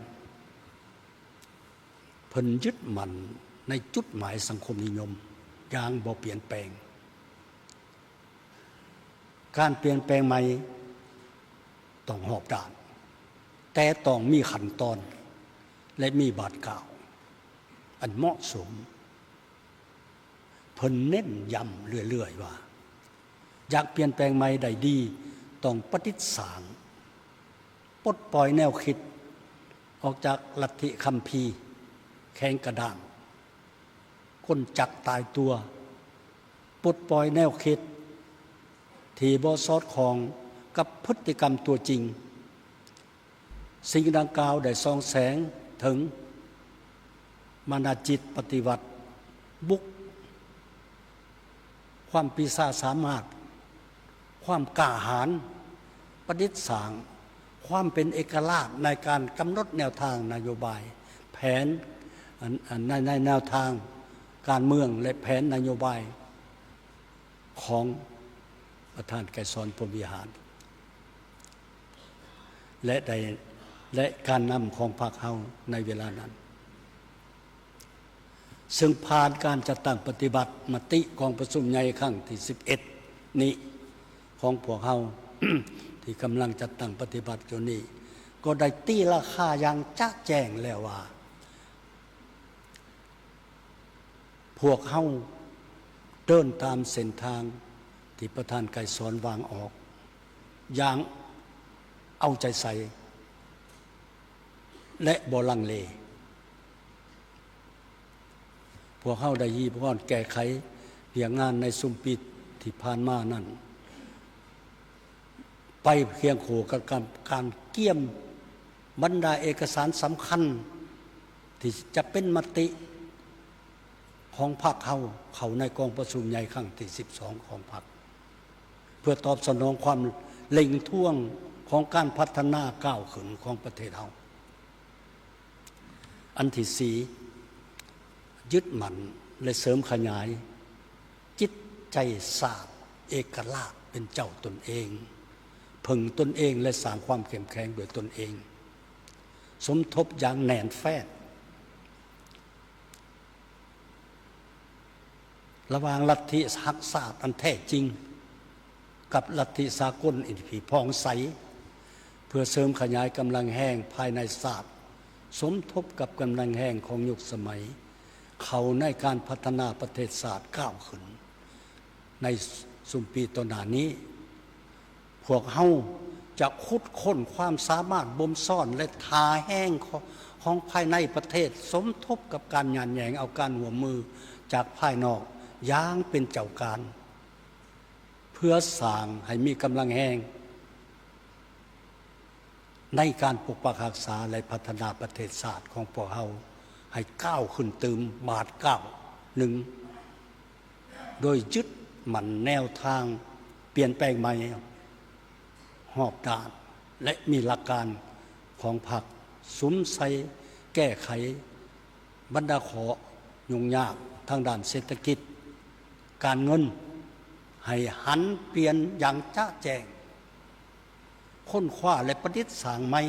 ເພິ່ນຍຶດໝັ້ນໃນຈຸດໝາຍສັງຄົມນິຍົມຢ່າງບໍ່ປ່ຽນແປງ. ການປ່ຽນແປງໃໝ່ຕ້ອງຮອບດ້ານ, ແຕ່ຕ້ອງມີຂັ້ນຕອນ ແລະ ມີບາດກ້າວອັນເໝາະສົມ. ເພິ່ນເນັ້ນຢ້ຳເລື້ອຍໆວ່າ ຢາກປ່ຽນແປງໃໝ່ໄດ້ດີ, ຕ້ອງປະດິດສ້າງ, ປົດປ່ອຍແນວຄິດອອກຈາກລັດທິຄຳພີແຂງກະດ້າງ, ກົນຈັກຕາຍຕົວ, ປົດປ່ອຍແນວຄິດທີ່ບໍ່ສອດຄ່ອງກັບພຶດຕິກຳຕົວຈິງ. ສິ່ງດັ່ງກ່າວໄດ້ສ່ອງແສງເຖິງມານະຈິດປະຕິວັດ, ບຸກຄວາມປີຊາສາມາດ, ຄວາມກ້າຫານ, ປະດິດສ້າງ, ຄວາມເປັນເອກະລາດໃນການກຳນົດແນວທາງນະໂຍບາຍ, ແຜນ ອັນ ອັນ ໃນ ໃນແນວທາງການເມືອງ ແລະ ແຜນນະໂຍບາຍ ຂອງປະທານໄກສອນ ພົມວິຫານ ແລະ ໄດ້ ແລະ ການນຳຂອງພັກເຮົາໃນເວລານັ້ນ, ເຊິ່ງຜ່ານການຈັດຕັ້ງປະຕິບັດມະຕິກອງປະຊຸມໃຫຍ່ຄັ້ງທີສິບເອັດນີ້ຂອງພວກເຮົາ ທີ່ກຳລັງຈັດຕັ້ງປະຕິບັດຢູ່ນີ້ ກໍໄດ້ຕີລາຄາຢ່າງຈະແຈ້ງແລ້ວວ່າ ພວກເຮົາເດີນຕາມເສັ້ນທາງທີ່ປະທານໄກສອນວາງອອກຢ່າງເອົາໃຈໃສ່ ແລະ ບໍ່ລັງເລ. ພວກເຮົາໄດ້ຮີບຮ້ອນແກ້ໄຂວຽກງານໃນຊຸມປີທີ່ຜ່ານມານັ້ນ ໄປຄຽງຄູ່ກັບການກຽມບັນດາເອກະສານສຳຄັນທີ່ຈະເປັນມະຕິຂອງພັກເຮົາເຂົ້າໃນກອງປະຊຸມໃຫຍ່ຄັ້ງທີສິບສອງຂອງພັກ ເພື່ອຕອບສະໜອງຄວາມເລັ່ງທວງຂອງການພັດທະນາກ້າວຂຶ້ນຂອງປະເທດເຮົາ. ອັນທີສີ່, ຍຶດໝັ້ນ ແລະ ເສີມຂະຫຍາຍຈິດໃຈຊາດເອກະລາດເປັນເຈົ້າຕົນເອງ, ເພິ່ງຕົນເອງ ແລະ ສ້າງຄວາມເຂັ້ມແຂງດ້ວຍຕົນເອງ, ສົມທົບຢ່າງແໜ້ນແຟ້ນ ລະຫວ່າງລັດທິຮັກຊາດອັນແທ້ຈິງ ກັບລັດທິສາກົນທີ່ຜ່ອງໃສ ເພື່ອເສີມຂະຫຍາຍກຳລັງແຮງພາຍໃນຊາດ ສົມທົບກັບກຳລັງແຮງຂອງຍຸກສະໄໝ ເຂົ້າໃນການພັດທະນາປະເທດຊາດກ້າວຂຶ້ນໃນຊຸມປີຕໍ່ໜ້ານີ້. ພວກເຮົາຈະຂຸດຄົ້ນຄວາມສາມາດບົ່ມຊ້ອນ ແລະ ທ່າແຮງຂອງ ຂອງພາຍໃນປະເທດ ສົມທົບກັບການຍາດແຍ່ງເອົາການຮ່ວມມືຈາກພາຍນອກຢ່າງເປັນເຈົ້າການ ເພື່ອສ້າງໃຫ້ມີກຳລັງແຮງໃນການປົກປັກຮັກສາ ແລະ ພັດທະນາປະເທດຊາດຂອງພວກເຮົາໃຫ້ກ້າວຂຶ້ນຕື່ມບາດກ້າວໜຶ່ງ ໂດຍຍຶດໝັ້ນແນວທາງປ່ຽນແປງໃໝ່ຮອບດ້ານ ແລະ ມີຫຼັກການຂອງພັກສຸມໃສ່ແກ້ໄຂບັນດາຂໍ້ຫຍຸ້ງຍາກທາງດ້ານເສດຖະກິດ ການເງິນ ໃຫ້ຫັນປ່ຽນຢ່າງຈະແຈ້ງ, ຄົ້ນຄວ້າ ແລະ ປະດິດສ້າງໃໝ່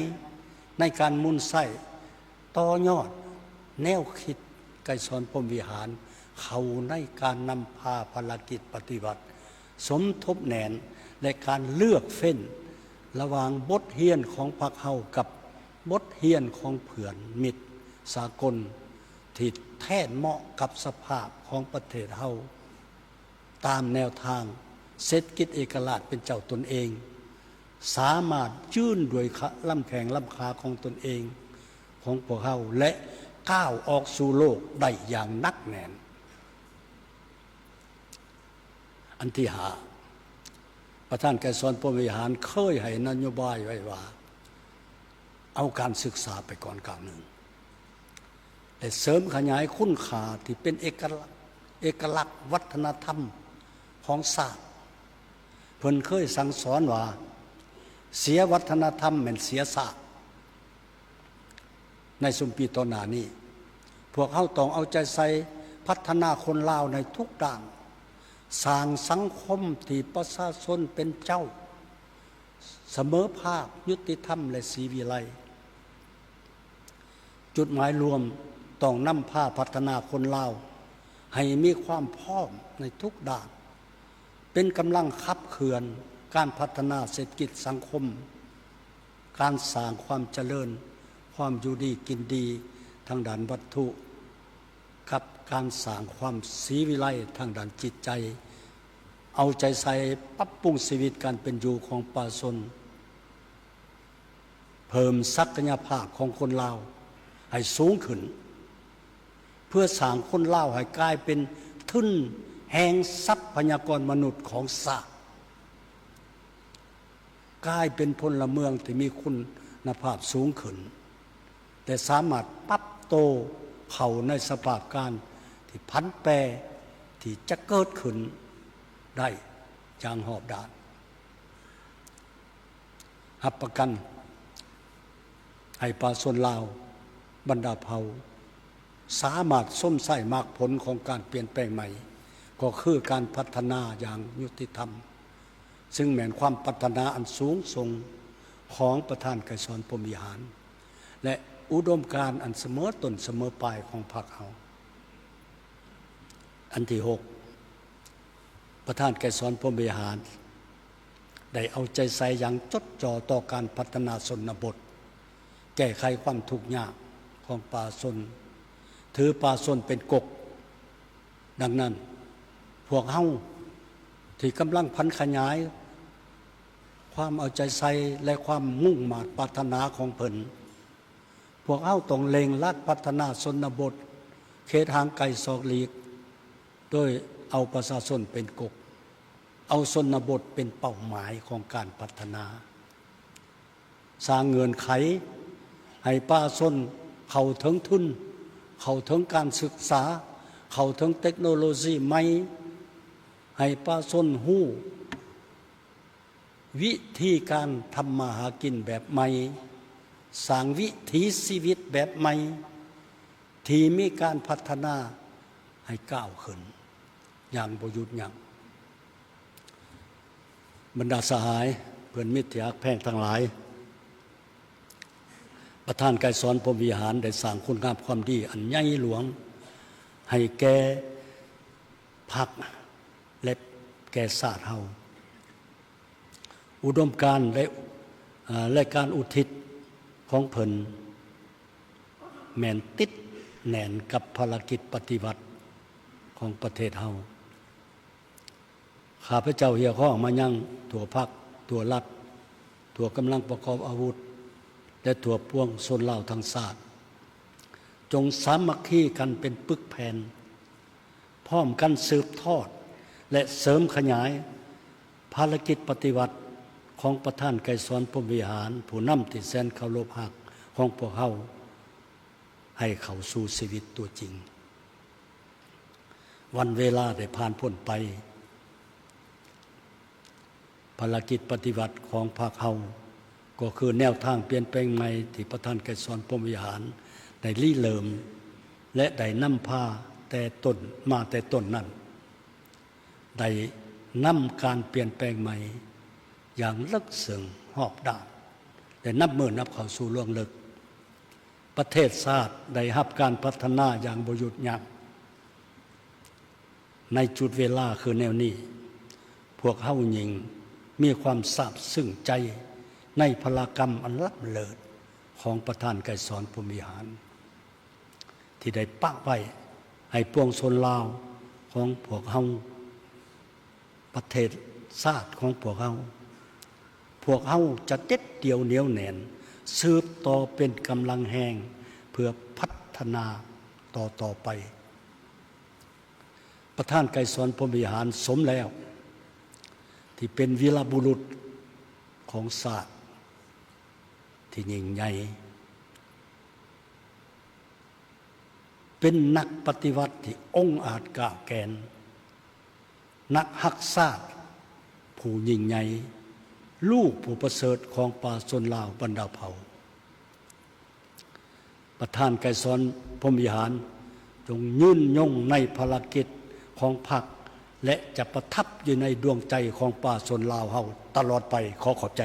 ໃນການໝູນໃຊ້ ຕໍ່ຍອດແນວຄິດໄກສອນພົມວິຫານເຂົ້າໃນການນຳພາພາລະກິດປະຕິວັດ ສົມທົບແໜ້ນ ແລະ ການເລືອກເຟ້ນລະຫວ່າງບົດຮຽນຂອງພັກເຮົາກັບບົດຮຽນຂອງເພື່ອນມິດສາກົນ ທີ່ແທດເໝາະກັບສະພາບຂອງປະເທດເຮົາ ຕາມແນວທາງເສດຖະກິດເອກະລາດເປັນເຈົ້າຕົນເອງ, ສາມາດຢືນດ້ວຍຂະ ລຳແຂ້ງລຳຂາຂອງຕົນເອງ ຂອງພວກເຮົາ ແລະ ກ້າວອອກສູ່ໂລກໄດ້ຢ່າງໜັກແໜ້ນ. ອັນທີຫ້າ, ປະທານໄກສອນພົມວິຫານເຄີຍໃຫ້ນະໂຍບາຍໄວ້ວ່າ ເອົາການສຶກສາໄປກ່ອນກ້າວໜຶ່ງ ແລະ ເສີມຂະຫຍາຍຄຸນຄ່າທີ່ເປັນເອກະລັກ ເອກະລັກວັດທະນະທຳຂອງຊາດ. ເພິ່ນເຄີຍສັ່ງສອນວ່າ ເສຍວັດທະນະທຳແມ່ນເສຍຊາດ. ໃນຊຸມປີຕໍ່ໜ້ານີ້, ພວກເຮົາຕ້ອງເອົາໃຈໃສ່ພັດທະນາຄົນລາວໃນທຸກດ້ານ, ສ້າງສັງຄົມທີ່ປະຊາຊົນເປັນເຈົ້າ, ສະເໝີພາບ, ຍຸຕິທຳ ແລະ ສີວິໄລ. ຈຸດໝາຍລວມຕ້ອງນຳພາພັດທະນາຄົນລາວໃຫ້ມີຄວາມພ້ອມໃນທຸກດ້ານ, ເປັນກຳລັງຂັບເຄື່ອນການພັດທະນາເສດຖະກິດສັງຄົມ, ການສ້າງຄວາມຈະເລີນ, ຄວາມຢູ່ດີກິນດີທາງດ້ານວັດຖຸ, ກັບການສ້າງຄວາມສີວິໄລທາງດ້ານຈິດໃຈ, ເອົາໃຈໃສ່ປັບປຸງຊີວິດການເປັນຢູ່ຂອງປະຊາຊົນ, ເພີ່ມສັກກະຍະພາບຂອງຄົນລາວໃຫ້ສູງຂຶ້ນ, ເພື່ອສ້າງຄົນລາວໃຫ້ກາຍເປັນທຶນແຫ່ງຊັບພະຍາກອນມະນຸດຂອງຊາດ. ກາຍເປັນພົນລະເມືອງທີ່ມີຄຸນນະພາບສູງຂຶ້ນ ແລະ ສາມາດປັບໂຕເຂົ້າໃນສະພາບການທີ່ຜັນແປທີ່ຈະເກີດຂຶ້ນໄດ້ຢ່າງຮອບດ້ານ. ຮັບປະກັນໃຫ້ປະຊາຊົນລາວບັນດາເຜົ່າ ສາມາດຊົມໃຊ້ໝາກຜົນຂອງການປ່ຽນແປງໃໝ່ ກໍຄືການພັດທະນາຢ່າງຍຸຕິທຳ, ຊຶ່ງແມ່ນຄວາມປາດຖະໜາອັນສູງສົ່ງຂອງປະທານໄກສອນພົມວິຫານ ແລະ ອຸດົມການອັນສະເໝີຕົ້ນສະເໝີປາຍຂອງພັກເຮົາ. ອັນທີຫົກ, ປະທານໄກສອນພົມວິຫານ ໄດ້ເອົາໃຈໃສ່ຢ່າງຈົດຈໍ່ຕໍ່ການພັດທະນາຊົນນະບົດ, ແກ້ໄຂຄວາມທຸກຍາກຂອງປະຊາຊົນ, ຖືປະຊາຊົນເປັນກົກ. ດັ່ງນັ້ນ, ພວກເຮົາທີ່ກຳລັງຜັນຂະຫຍາຍຄວາມເອົາໃຈໃສ່ ແລະ ຄວາມມຸ່ງມາດປາດຖະໜາຂອງເພິ່ນ, ພວກເຮົາຕ້ອງເລັ່ງລັດພັດທະນາຊົນນະບົດເຂດຫ່າງໄກສອກຫຼີກ ໂດຍເອົາປະຊາຊົນເປັນກົກ, ເອົາຊົນນະບົດເປັນເປົ້າໝາຍຂອງການພັດທະນາ, ສ້າງເງື່ອນໄຂໃຫ້ປະຊາຊົນເຂົ້າເຖິງທຶນ, ເຂົ້າເຖິງການສຶກສາ, ເຂົ້າເຖິງເຕັກໂນໂລຊີໃໝ່, ໃຫ້ປະຊາຊົນຮູ້ ວິທີການທຳມາຫາກິນແບບໃໝ່, ສ້າງວິຖີຊີວິດແບບໃໝ່ທີ່ມີການພັດທະນາໃຫ້ກ້າວຂຶ້ນຢ່າງບໍ່ຢຸດຢັ້ງ. ບັນດາສະຫາຍ, ເພື່ອນມິດທີ່ຮັກແພງທັງຫຼາຍ, ປະທານໄກສອນພົມວິຫານໄດ້ສ້າງຄຸນງາມຄວາມດີອັນໃຫຍ່ຫຼວງໃຫ້ແກ່ພັກ ແລະ ແກ່ຊາດເຮົາ. ອຸດົມການ ແລະ ເອີ່ ແລະ ການອຸທິດຂອງເພິ່ນ ແມ່ນຕິດແໜ້ນກັບພາລະກິດປະຕິວັດຂອງປະເທດເຮົາ. ຂ້າພະເຈົ້າຮຽກຮ້ອງມາຍັງທົ່ວພັກ, ທົ່ວລັດ, ທົ່ວກຳລັງປະກອບອາວຸດ ແລະ ທົ່ວປວງຊົນລາວທັງຊາດ ຈົ່ງສາມັກຄີກັນເປັນປຶກແຜ່ນ, ພ້ອມກັນສືບທອດ ແລະ ເສີມຂະຫຍາຍພາລະກິດປະຕິວັດຂອງປະທານໄກສອນ ພົມວິຫານ, ຜູ້ນຳທີ່ແສນເຄົາລົບຮັກຂອງພວກເຮົາ ໃຫ້ເຂົ້າສູ່ຊີວິດຕົວຈິງ. ວັນເວລາໄດ້ຜ່ານພົ້ນໄປ. ພາລະກິດປະຕິວັດຂອງພັກເຮົາ ກໍຄືແນວທາງປ່ຽນແປງໃໝ່ທີ່ປະທານໄກສອນ ພົມວິຫານ ໄດ້ລິເລີ່ມ ແລະ ໄດ້ນຳພາແຕ່ຕົ້ນ ມາແຕ່ຕົ້ນນັ້ນ ໄດ້ນຳການປ່ຽນແປງໃໝ່ຢ່າງເລິກເຊິ່ງຮອບດ້ານ ແລະ ນັບມື້ນັບເຂົ້າສູ່ລວງເລິກ. ປະເທດຊາດໄດ້ຮັບການພັດທະນາຢ່າງບໍ່ຢຸດຢັ້ງ. ໃນຈຸດເວລາຄືແນວນີ້, ພວກເຮົາຍິ່ງມີຄວາມຊາບຊຶ້ງໃຈໃນພະລາກຳອັນລ້ຳເລີດຂອງປະທານໄກສອນ ພົມວິຫານ ທີ່ໄດ້ປະໄວ້ໃຫ້ປວງຊົນລາວຂອງພວກເຮົາ, ປະເທດຊາດຂອງພວກເຮົາ. ພວກເຮົາຈະເດັດດ່ຽວໜຽວແໜ້ນ, ສືບຕໍ່ເປັນກຳລັງແຮງເພື່ອພັດທະນາຕໍ່ໆໄປ. ປະທານໄກສອນ ພົມວິຫານ ສົມແລ້ວທີ່ເປັນວີລະບຸລຸດຂອງຊາດທີ່ຍິ່ງໃຫຍ່, ເປັນນັກປະຕິວັດທີ່ອົງອາດກ້າວແກ່ນ, ນັກຮັກຊາດຜູ້ຍິ່ງໃຫຍ່, ລູກຜູ້ປະເສີດຂອງປະຊາຊົນລາວບັນດາເຜົ່າ. ປະທານໄກສອນ ພົມວິຫານ ຈົ່ງຍືນຍົງໃນພາລະກິດຂອງພັກ ແລະ ຈະປະທັບຢູ່ໃນດວງໃຈຂອງປະຊາຊົນລາວເຮົາຕະຫຼອດໄປ. ຂໍຂອບໃຈ.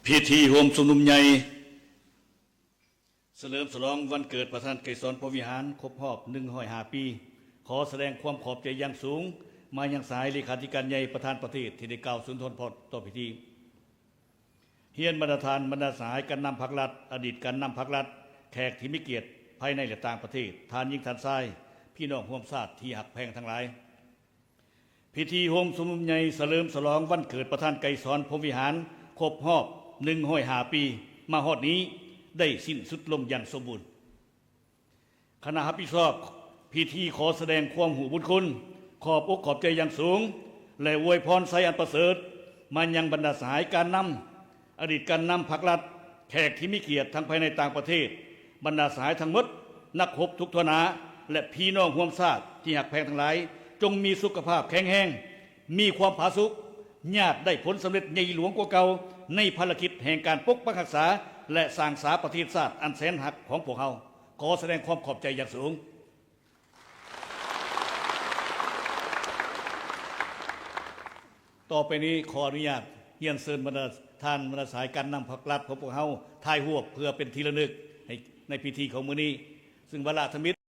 ພິທີໂຮມຊຸມນຸມໃຫຍ່ ສະເຫຼີມສະຫຼອງວັນເກີດປະທານໄກສອນ ພົມວິຫານ ຄົບຮອບໜຶ່ງຮ້ອຍຫ້າປີ. ຂໍສະແດງຄວາມຂອບໃຈຢ່າງສູງມາຍັງສະຫາຍເລຂາທິການໃຫຍ່ປະທານປະເທດ ທີ່ໄດ້ກ່າວສຸນທອນພອນຕໍ່ພິທີ. ຮຽນບັນດາທ່ານ, ບັນດາສະຫາຍການນຳພັກລັດ, ອະດີດການນຳພັກລັດ, ແຂກທີ່ມີກຽດພາຍໃນ ແລະ ຕ່າງປະເທດ, ທ່ານຍິງ, ທ່ານຊາຍ, ພີ່ນ້ອງຮ່ວມຊາດທີ່ຮັກແພງທັງຫຼາຍ. ພິທີໂຮມຊຸມນຸມໃຫຍ່ສະເຫຼີມສະຫຼອງວັນເກີດປະທານໄກສອນ ພົມວິຫານ ຄົບຮອບໜຶ່ງຮ້ອຍຫ້າປີມາຮອດນີ້ ໄດ້ສິ້ນສຸດລົງຢ່າງສົມບູນ. ຄະນະຮັບຜິດຊອບພິທີຂໍສະແດງຄວາມຮູ້ບຸນຄຸນ, ຂອບອົກຂອບໃຈຢ່າງສູງ ແລະ ອວຍພອນໄຊອັນປະເສີດມາຍັງບັນດາສະຫາຍການນຳ, ອະດີດການນຳພັກລັດ, ແຂກທີ່ມີກຽດທັງພາຍໃນຕ່າງປະເທດ, ບັນດາສະຫາຍທັງໝົດ, ນັກຮົບທຸກທົ່ວໜ້າ ແລະ ພີ່ນ້ອງຮ່ວມຊາດທີ່ຮັກແພງທັງຫຼາຍ, ຈົ່ງມີສຸຂະພາບແຂງແຮງ, ມີຄວາມຜາສຸກ, ຍາດໄດ້ຜົນສຳເລັດໃຫຍ່ຫຼວງກວ່າເກົ່າ ໃນພາລະກິດແຫ່ງການປົກປັກຮັກສາ ແລະ ສ້າງສາປະເທດຊາດອັນແສນຮັກຂອງພວກເຮົາ. ຂໍສະແດງຄວາມຂອບໃຈຢ່າງສູງ. ຕໍ່ໄປນີ້ ຂໍອະນຸຍາດຮຽນເຊີນບັນດາທ່ານບັນດາສະຫາຍການນຳພັກລັດຂອງພວກເຮົາ ຖ່າຍຮູບເພື່ອເປັນທີ່ລະນຶກໃນ ໃນພິທີຂອງມື້ນີ້, ຊຶ່ງວາລະທຳອິດ